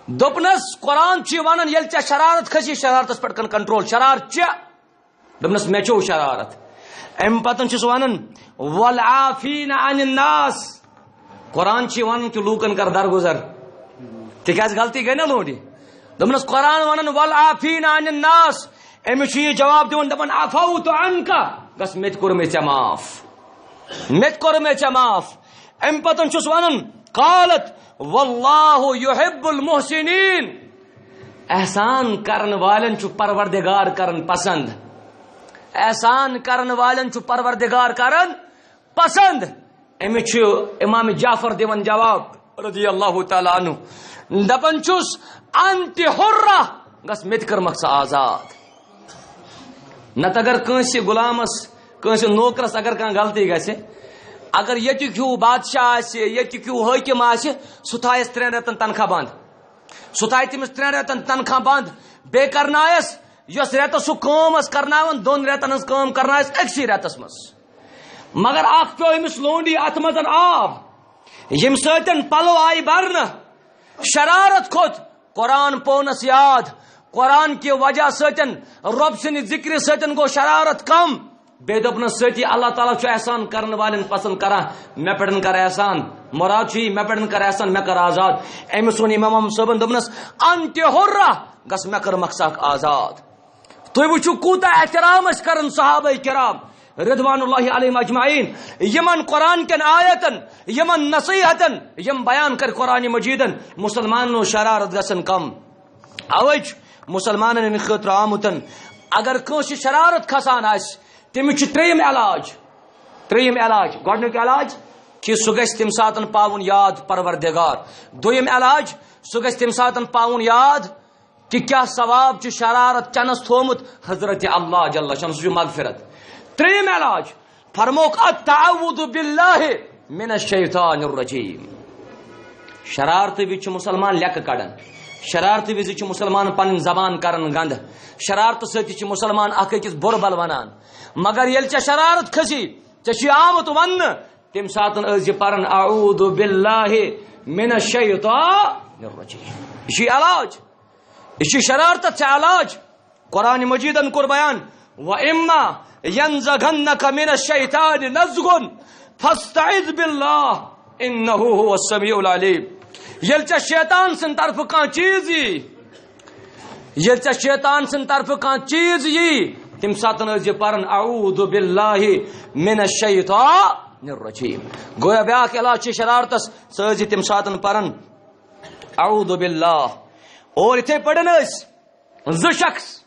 دوٚپنَس، قرآن چھُ وَنان، ییٚلہِ ژےٚ شرارت کھسی، شرارتس پٮ۪ٹھ کر کنٹرول، شرارت چھےٚ۔ دوٚپنَس، مےٚ چھو شرارت۔ اَمہِ پتہٕ چھُس وَنان، والعافین عن الناس۔ قرآن چھُ وَنان کہِ لوٗکن کر درگُزر، تِکیازِ غلطی گٔے نہ لونڈی۔ دوٚپنَس، قرآن وَنان، والعافین عن الناس۔ أمِس چھُ یہِ جواب دِوان، دَپان، عفوت عنک، گژھ، مےٚ تہِ کوٚر مےٚ ژےٚ معاف، مےٚ تہِ کوٚر مےٚ ژےٚ معاف۔ اَمہِ پتہٕ چھُس وَنان، قالت، واللہ یحب المحسنین۔ احسان کرن والٮ۪ن چھُ پروردگار کرن پسند۔ احسان کرن والٮ۪ن چھُ پروردگار کرن پسند۔ أمِس چھُ امام جعفر دِوان جواب رضی اللہ تعالیٰ عنہ، دَپان چھُس، انت حرہ، گژھ، مےٚ تہِ کٔرمَکھ ژٕ آزاد۔ نتہٕ اگر کٲنٛسہِ غلامس، کٲنٛسہِ نوکرس اگر کانٛہہ غلطی گژھِ، اگر ییٚتیُک ہیوٗ بادشاہ آسہِ، ییٚتیُک ہیوٗ حٲکِم آسہِ، سُہ تھایس ترٛٮ۪ن رٮ۪تن تنخواہ بنٛد۔ سُہ تھایہِ تٔمِس ترٛٮ۪ن رٮ۪تن تنخواہ بنٛد، بیٚیہِ کرنایس، یۄس رٮ۪تس سُہ کٲم ٲس کرناوان، دۄن رٮ۪تن ہٕنٛز کٲم کرنایس أکسٕے رٮ۪تس منٛز۔ مگر اکھ پیوٚو أمِس لونڈی اتھ منٛز آب، ییٚمہِ سۭتۍ پلو آیہِ برنہٕ، شرارت کھوٚت۔ قرآن پوٚونس یاد، قرآن کہِ وجہ سۭتۍ، رۄب سٕنٛدِ ذکرِ سۭتۍ گوٚو شرارت کم۔ بیٚیہِ دوٚپنس سۭتی، اللہ تعالیٰ چھُ احسان کرن والٮ۪ن پسند کران، مےٚ پٮ۪ٹھ کر احسان۔ مراد چھُ یہِ، مےٚ پٮ۪ٹھ کر احسان، مےٚ کر آزاد۔ أمِس ووٚن امام صٲبن، دوٚپنس، انت حرہ، گژھ، مےٚ کٔرمَکھ ژٕ اکھ آزاد۔ تُہۍ وٕچھِو کوٗتاہ احترام ٲسۍ کران صحابہ کرام رضوان اللہ علیہم اجمعین، یِمن قرآن کٮ۪ن آیتن، یِمن نصیحتن، یِم بیان کٔرۍ قرآن مجیدن، مسلمانن اوس شرارت گژھان کم۔ اوے چھُ مسلمانن ہٕنٛدِ خٲطرٕ آمُت، اگر کٲنٛسہِ شرارت کھسان آسہِ، تٔمِس چھُ ترٛیٚیِم علاج۔ ترٛیٚیِم علاج، گۄڈٕنیُک علاج کہِ سُہ گژھِ تَمہِ ساتہٕ پاوُن یاد پروردگار۔ دوٚیِم علاج، سُہ گژھِ تَمہِ ساتہٕ پاوُن یاد کہِ کیٛاہ ثواب چھُ شرارت چنس تھومُت حضرت اللہ جل شانہ، سُہ چھُ مغفرت۔ ترٛیٚیِم علاج فرموکھ، التعوذ باللہ من الشیطان الرجیم۔ شرارتہٕ وِزِ چھُ مسلمان لیٚکہٕ کڑان، شرارتہٕ وِزِ چھُ مسلمان پنٕنۍ زبان کران گنٛدٕ، شرارتہٕ سۭتۍ چھُ مسلمان اکھ أکِس بُرٕ بل ونان۔ مگر ییٚلہِ ژےٚ شرارت کھسی، ژےٚ چھُے آمُت وننہٕ، تَمہِ ساتہٕ ٲسۍ زِ پران، اعوذ باللہ من الشیطان الرجیم۔ یہِ چھُ علاج، یہِ چھُ شرارتس ژےٚ علاج۔ قرآن مجیدن کوٚر بیان، و اما ینزغنک من الشیطان نزغ فاستعذ باللہ انہ هو السمیع العلیم۔ ییٚلہِ ژےٚ شیطان سٕنٛدِ طرفہٕ کانٛہہ چیٖز یی، ییٚلہِ ژےٚ شیطان سٕنٛدِ طرفہٕ کانٛہہ چیٖز یی، تَمہِ ساتہٕ ٲسۍ زِ پران، اعوذ باللہ من الشیطان الرجیم۔ گویا بیاکھ علاج چھُ شرارتس، سُہ ٲسۍ زِ تَمہِ ساتہٕ پران، اعوذ باللہ۔ اور یِتھے پٲٹھۍ ٲسۍ زٕ شخص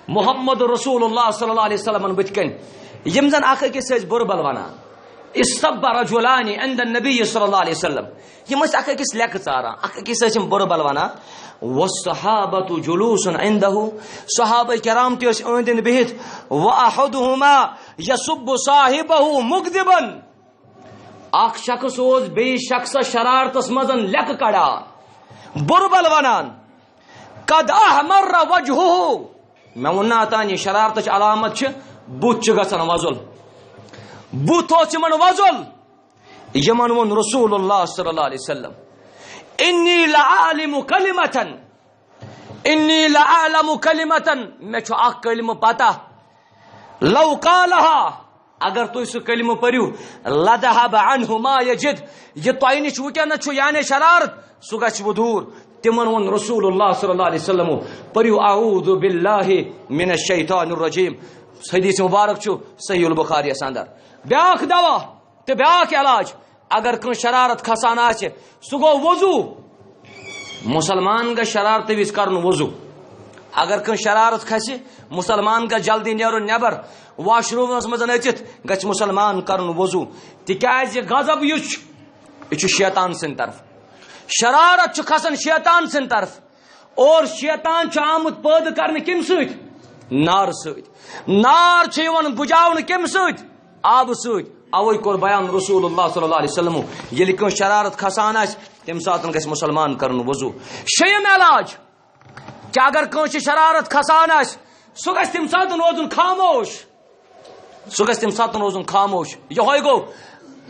محمد رسول اللہ صلی اللہ علیہ وسلم بٕتھِ کنۍ، یِم زن اکھ أکِس ٲسۍ بُرٕ بل ونان۔ استب رجلان عند النبی صلی اللہ علیہ وسلم۔ یِم ٲسۍ اکھ أکِس لیٚکہٕ ژاران، اکھ أکِس ٲسۍ یِم بُرٕ بل ونان۔ والصحابۃ جلوس عندہ۔ صحابہ کرام تہِ ٲسۍ أنٛدۍ أنٛدۍ بِہِتھ۔ واحدہما یسب صاحبہ مغضبا۔ اکھ شخص اوس بیٚیِس شخصس شرارتس منٛز لیٚکہٕ کڑان، بُربل ونان، "قد احمر وجهه"۔ مےٚ ووٚن نا اوتانۍ، یہِ شرارتٕچ علامت چھِ، بُتھ چھُ گژھان وۄزُل، بُتھ اوس یِمن وۄزُل۔ یِمن ووٚن رسول اللہ صلی اللہ علیہ وسلم، "انی لعالم کلمة، انی لعالم کلمة"، مےٚ چھُ اکھ کلمہٕ پتہ، "لو قالها"، اگر تُہۍ سُہ کلمہٕ پٔرِو، "لذهب عنه ما یجد"، یہِ تۄہہِ نِش وٕنکیٚنَس چھُ یعنی شرارت، سُہ گژھِ وۄنۍ دوٗر۔ تِمن ووٚن رسول اللہ صلی اللہ علیہ وسلم، پٔرِو "اعوذ باللہ من الشیطان الرجیم"۔ حدیث مبارک چھُ صحیح البخاریَس اندر۔ بیاکھ دوا تہٕ بیاکھ علاج، اگر کٲنٛسہِ شرارت کھسان آسہِ، سُہ گوٚو وضو۔ مسلمان گژھِ شرارتہٕ وِزِ کرُن وضو۔ اگر کٲنٛسہِ شرارت کھسہِ، مسلمان گژھِ جلدی نیرُن نٮ۪بر، واش روٗمس منٛز أژِتھ گژھِ مسلمان کرُن وضو، تِکیازِ غضب یُس چھُ، یہِ چھُ شیطان سٕنٛدِ طرفہٕ۔ شرارت چھُ کھسان شیطان سٕنٛدِ طرفہٕ۔ اور شیطان چھُ آمُت پٲدٕ کرنہٕ کَمہِ سۭتۍ؟ نارٕ سۭتۍ۔ نار چھِ یِوان بُجاونہٕ کَمہِ سۭتۍ؟ آبہٕ سۭتۍ۔ اَوَے کوٚر بیان رسول اللہ صلی اللہ علیہ وسلمو، ییٚلہِ کٲنٛسہِ شرارت کھسان آسہِ، تَمہِ ساتہٕ گژھِ مُسلمان کَرُن وضو۔ شیٚیِم علاج، کہِ اگر کٲنٛسہِ شرارت کھسان آسہِ، سُہ گژھِ تَمہِ ساتہٕ روزُن خاموش۔ سُہ گژھِ تَمہِ ساتہٕ روزُن خاموش۔ یِہوٚے گوٚو،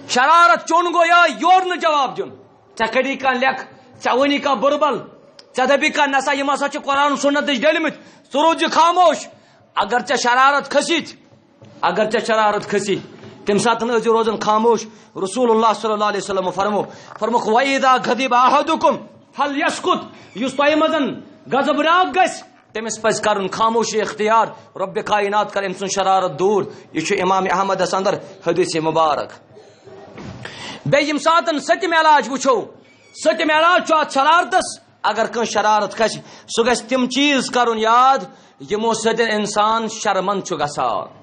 شرارت چوٚن گوٚو یِہوٚے، یورٕ نہٕ جواب دیُن۔ ژےٚ کَڑی کانٛہہ لیٚکھ، ژےٚ وَنی کانٛہہ بُربل، ژےٚ دَپی کانٛہہ، "نسا یِم ہسا چھِ قرآن سُنت نِش ڈٔلمٕتۍ"، ژٕ روٗز یہِ خاموش۔ اگر ژےٚ شرارت کھٔسی، اگر ژےٚ شرارت کھٔسی، تَمہِ ساتہٕ ٲسۍ زِ روزان خاموش۔ رسول اللہ صلی اللہ علیہ وسلم فرمو، فرموکھ، "وَإِذَا غَضِبَ أَحَدُكُمْ فَلْيَسْكُتْ"، یُس تۄہہِ منٛز غضبناک گژھِ، تٔمِس پزِ کرُن خاموشی اختیار۔ رب کائنات کر أمۍ سٕنٛز شرارت دوٗر۔ یہِ چھُ امام احمدس اندر حدیث مبارک۔ بیٚیہِ ییٚمہِ ساتن سٔتِم علاج وٕچھو، سٔتِم علاج چھُ اتھ شرارتس۔ اگر کٲنٛسہِ شرارت کھسہِ، سُہ گژھِ تِم چیٖز کرُن یاد، یِمو سۭتۍ انسان شرمند چھُ گژھان۔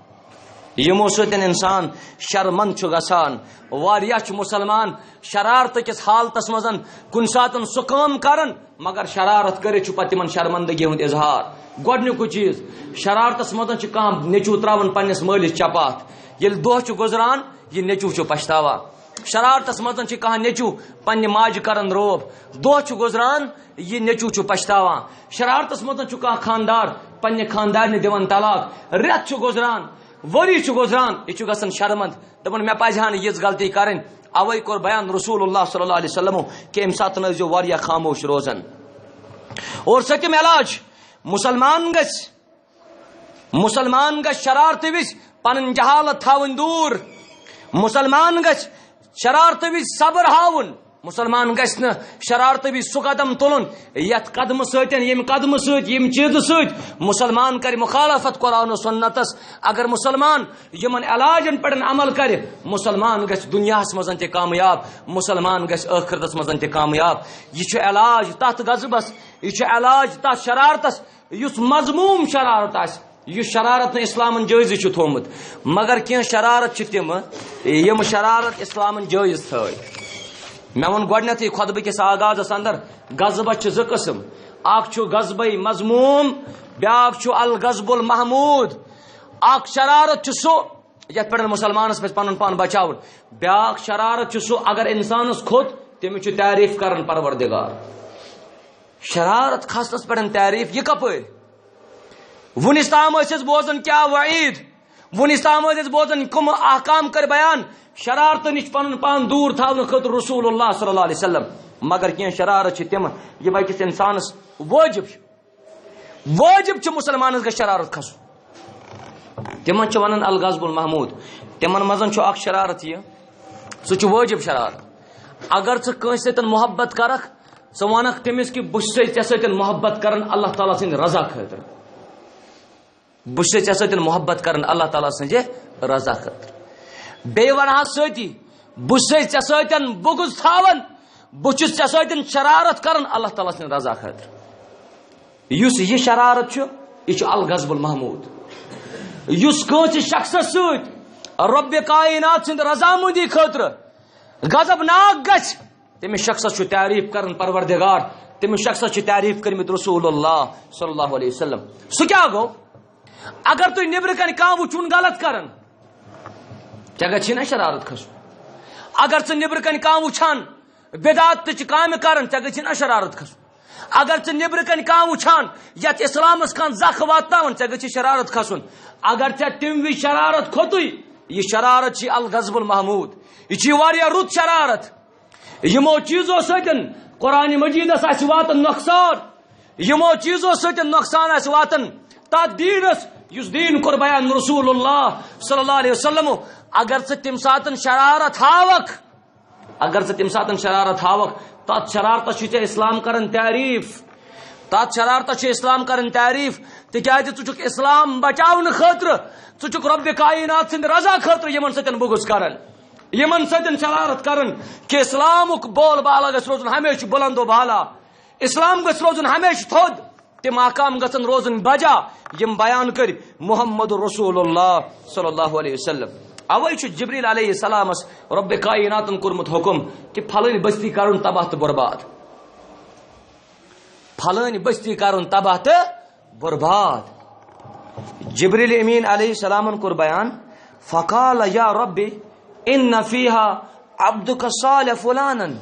یِمو سۭتۍ انسان شرمند چھُ گژھان۔ واریاہ چھُ مسلمان شرارتہٕ کِس حالتس منٛز کُنہِ ساتہٕ سُہ کٲم کران، مگر شرارت کٔرِتھ چھُ پتہٕ تِمن شرمندگی ہُنٛد اظہار۔ گۄڈٕنیُکُے چیٖز، شرارتس منٛز چھُ کانٛہہ نیٚچوٗ تراوان پننِس مٲلِس چپاتھ۔ ییٚلہِ دۄہ چھُ گُزران، یہِ نیٚچوٗ چھُ پچھتاوان۔ شرارتس منٛز چھُ کانٛہہ نیٚچوٗ پننہِ ماجہِ کران روب۔ دۄہ چھُ گُزران، یہِ نیٚچوٗ چھُ پچھتاوان۔ شرارتس منٛز چھُ کانٛہہ خاندار پننہِ خاندارنہِ دِوان طلاق۔ رٮ۪تھ چھُ گُزران، ؤری چھُ گُزران، یہِ چھُ گژھان شرمند، دپان، "مےٚ پزِ ہا نہٕ یِژھ غلطی کرٕنۍ۔" اوے کوٚر بیان رسول اللہ صلی اللہ علیہ وسلمو کہِ امہِ ساتہٕ ٲسۍ زیو واریاہ خاموش روزان۔ اور سٔتِم علاج، مسلمان گژھِ، مسلمان گژھِ شرارتہٕ وِزِ پنٕنۍ جہالت تھاوٕنۍ دوٗر۔ مسلمان گژھِ شرارتہٕ وِزِ صبر ہاوُن۔ مسلمان گژھِ نہٕ شرارتہٕ وِزِ سُہ قدم تُلُن، یتھ قدمہٕ سۭتۍ، ییٚمہِ قدمہٕ سۭتۍ، ییٚمہِ چیٖزٕ سۭتۍ مسلمان کرِ مخالفت قرآن و سنتس۔ اگر مسلمان یِمن علاجن پٮ۪ٹھ عمل کرِ، مسلمان گژھِ دُنیاہس منٛز تہِ کامیاب، مسلمان گژھِ ٲخرتس منٛز تہِ کامیاب۔ یہِ چھُ علاج تتھ غضبس، یہِ چھُ علاج تتھ شرارتس، یُس مذموم شرارت آسہِ، یُس شرارت نہٕ اسلامن جٲیزٕے چھُ تھوٚومُت۔ مگر کینٛہہ شرارت چھِ تِم، یِم شرارت اسلامن جٲیز تھٲے۔ مےٚ ووٚن گۄڈٕنیتھٕے خطبہٕ کِس آغازس اندر، غضبس چھِ زٕ قٕسم۔ اکھ چھُ غضبے مذموم، بیاکھ چھُ الغضب المحمود۔ اکھ شرارت چھُ سُہ، یتھ پٮ۪ٹھ مسلمانس پزِ پنُن پان بچاوُن۔ بیاکھ شرارت چھُ سُہ، اگر انسانس کھوٚت، تٔمِس چھُ تعریف کران پروردگار۔ شرارت کھسنس پٮ۪ٹھ تعریف، یہِ کپٲرۍ؟ وُنِس تام ٲسۍ أسۍ بوزان کیٛاہ وعید، وُنِس تام ٲسۍ أسۍ بوزان کٕم احکام کٔرۍ بیان۔ شرارتہٕ نِش پنُن پان دوٗر تھاونہٕ خٲطرٕ رسول اللہ صلی اللہ علیہ وسلم۔ مگر کینٛہہ شرارت چھِ تِم، یِم أکِس انسانس وٲجب چھِ۔ وٲجب چھُ مسلمانس گژھِ شرارت کھسُن۔ تِمن چھِ ونان الغضب المحمود۔ تِمن منٛز چھُ اکھ شرارت یہِ، سُہ چھُ وٲجب شرارت۔ اگر ژٕ کٲنٛسہِ سۭتۍ محبت کرکھ، ژٕ ونکھ تٔمِس کہِ بہٕ چھُسے ژےٚ سۭتۍ محبت کران اللہ تعالیٰ سٕنٛدِ رضا خٲطرٕ۔ بہٕ چھُسے ژےٚ سۭتۍ محبت کران اللہ تعالیٰ سٕنٛزِ رضا خٲطرٕ۔ بیٚیہِ ونہٕ ہس سۭتی، بہٕ چھُسے ژےٚ سۭتۍ بغض تھاوان، بہٕ چھُس ژےٚ سۭتۍ شرارت کران اللہ تعالیٰ سٕنٛدِ رضا خٲطرٕ۔ یُس یہِ شرارت چھُ، یہِ چھُ الغضب المحمود۔ یُس کٲنٛسہِ شخصس سۭتۍ رب کائنات سٕنٛدِ رضامندی خٲطرٕ غضبناک گژھِ، تٔمِس شخصس چھُ تعریف کران پروردگار، تٔمِس شخصس چھِ تعریف کٔرمٕتۍ رسول اللہ صلی اللہ علیہ وسلم۔ سُہ کیٛاہ گوٚو؟ اگر تُہۍ نیٚبرٕ کنہِ کانٛہہ وٕچھُن غلط کران، ژےٚ گژھی نا شرارت کھسُن؟ اگر ژٕ نیبرٕ کنہِ کانٛہہ وٕچھان بدعت تہٕ چھِ کامہِ کران، ژےٚ گژھی نہ شرارت کھسُن؟ اگر ژٕ نیبرٕ کنہِ کانٛہہ وٕچھان یتھ اسلامس کانٛہہ زکھ واتناوان، ژےٚ گژھی شرارت کھسُن؟ اگر ژےٚ تمہِ وِزِ شرارت کھوٚتُے، یہِ شرارت چھِ الغضب المحمود، یہِ چھِ واریاہ رُت شرارت۔ یِمو چیٖزو سۭتۍ قرآن مجیدس آسہِ واتان نۄقصان، یِمو چیٖزو سۭتۍ نۄقصان آسہِ واتان تتھ دیٖنس، یُس دیٖن کوٚر بیان رسول اللہ صلی اللہ علیہ وسلمو۔ اگر ژٕ تمہِ ساتہٕ شرارت ہاوکھ، اگر ژٕ تمہِ ساتہٕ شرارت ہاوکھ، تتھ شرارتس چھُ ژےٚ اسلام کران تعریف، تتھ شرارتس چھُ اسلام کران تعریف، تِکیازِ ژٕ چھُکھ اسلام بچاونہٕ خٲطرٕ، ژٕ چھُکھ رب کائنات سٕنٛدِ رضا خٲطرٕ یِمن سۭتۍ بغض کران، یِمن سۭتۍ شرارت کران، کہِ اسلامُک بول بالا گژھِ روزُن ہمیشہِ بلند و بالا، اسلام گژھِ روزُن ہمیشہِ تھوٚد۔ تِم احکام گژھن روزٕنۍ بجا، یِم بیان کٔرۍ محمد رسول اللہ صلی اللہ علیہ وسلم۔ اوے چھُ جبریل علیہ السلامس رب کائناتن کوٚرمُت حکم کہِ پھلٲنۍ بستی کرُن تباہ تہٕ برباد، پھلٲنۍ بستی کرُن تباہ تہٕ برباد۔ جبریل امین علیہ السلامن کوٚر بیان، فقال یا رب ان فیہا عبدک صالح فلانن۔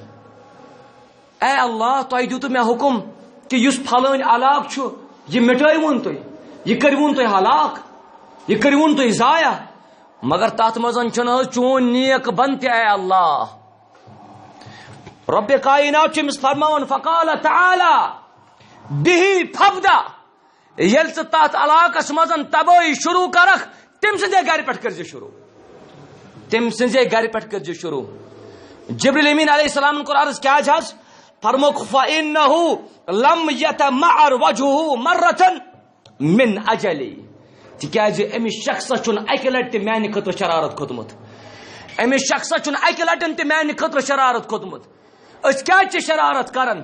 اے اللہ، تۄہہِ دیُتوٕ مےٚ حُکُم کہِ یُس پھلٲنۍ علاقہٕ چھُ، یہِ مِٹٲوُن تُہۍ، یہِ کٔرِوُن تُہۍ ہلاک، یہِ کٔرِوُن تُہۍ ضایع، مگر تَتھ منٛز چھُنہٕ حظ چون نیک بنٛدٕ تہِ، اے اللہ۔ رۄبِ کائنات چھُ أمِس فرماوان، فقال تعالیٰ، بِہِ فابدأ۔ ییٚلہِ ژٕ تَتھ علاقَس منٛز تبٲہی شروع کَرَکھ، تٔمۍ سٕنٛزے گَرِ پٮ۪ٹھ کٔرۍزِ شروع۔ تٔمۍ سٕنٛزے گَرِ پٮ۪ٹھ کٔرۍزِ شروع۔ جبریل امین علیہ السلامن کوٚر عرض، کیٛازِ حظ؟ فرمووُکھ، فإنه لم يتمعر وجهه مرة من أجلي۔ تِکیٛازِ أمِس شخصس چھُنہٕ اَکہِ لٹہِ تہِ میٛانہِ خٲطرٕ شرارت کھوٚتمُت۔ أمِس شخصس چھُنہٕ اَکہِ لٹہِ تہِ میٛانہِ خٲطرٕ شرارت کھوٚتمُت۔ أسۍ کیٛازِ چھِ شرارت کران؟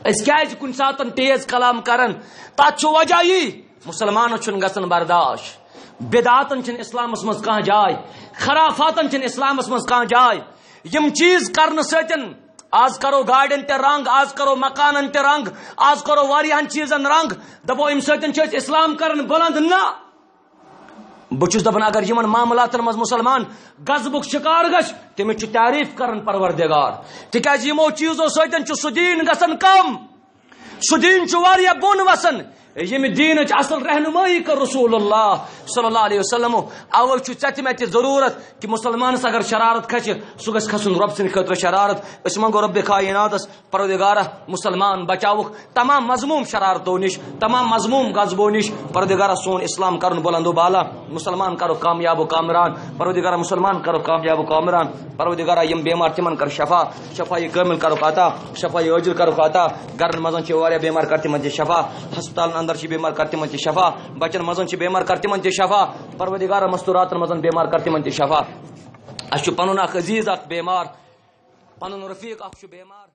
أسۍ کیٛازِ کُنہِ ساتن تیز کلام کران؟ تتھ چھُ وجہ یی، مسلمانس چھُنہٕ گژھان برداش۔ بدعاتن چھِنہٕ اسلامس منٛز کانٛہہ جاے، خرافاتن چھِنہٕ اسلامس منٛز کانٛہہ جاے۔ یِم چیٖز کرنہٕ سۭتۍ، آز کرو گاڑٮ۪ن تہِ رنگ، آز کرو مکانن تہِ رنگ، آز کرو واریاہن چیٖزن رنگ، دپو امہِ سۭتۍ چھِ أسۍ اسلام کران بلند۔ نہ، بہٕ چھُس دَپان، اگر یِمن معاملاتن منٛز مُسلمان غضبُک شِکار گژھِ، تٔمِس چھُ تعریٖف کران پروردگار، تِکیازِ یِمو چیٖزو سۭتۍ چھُ سُہ دیٖن گژھان کم، سُہ دیٖن چھُ واریاہ بۄن وسان، ییٚمہِ دیٖنٕچ اصل رہنمٲیی کٔر رسول اللہ صلی اللہ علیہ وسلمو۔ اوے چھُ ژےٚ تہِ مےٚ تہِ ضروٗرت کہِ مُسلمانس اگر شرارت کھسہِ، سُہ گژھِ کھسُن رۄب سٕنٛدِ خٲطرٕ شرارت۔ أسۍ منٛگو رۄبِ کائناتس، پروردگارا، مسلمان بچاوُکھ تمام مذموم شرارتو نِش، تمام مذموم غضبو نِش۔ پروردگارا، سون اسلام کرُن بلند و بالا، مسلمان کرو کامیاب و کامران۔ پروردگارا، مسلمان کرو کامیاب و کامران۔ پروردگارا، یِم بیمار تِمن کر شفا، شفا کامل کرُکھ عطا، شفا عاجل کرُکھ عطا۔ گرن منٛز چھِ واریاہ بیمار، کر تِمن تہِ شفا۔ ہسپتالن اندر چھِ بیمار، کر تِمن تہِ شفا۔ بچن منٛز چھِ بیمار، کر تِمن تہِ شفا۔ پروردگارا، مستوراتن منٛز بیمار، کر تِمن تہِ شفا۔ اسہِ چھُ پنُن اکھ عزیز اکھ بیمار، پنُن رفیق اکھ چھُ بیمار۔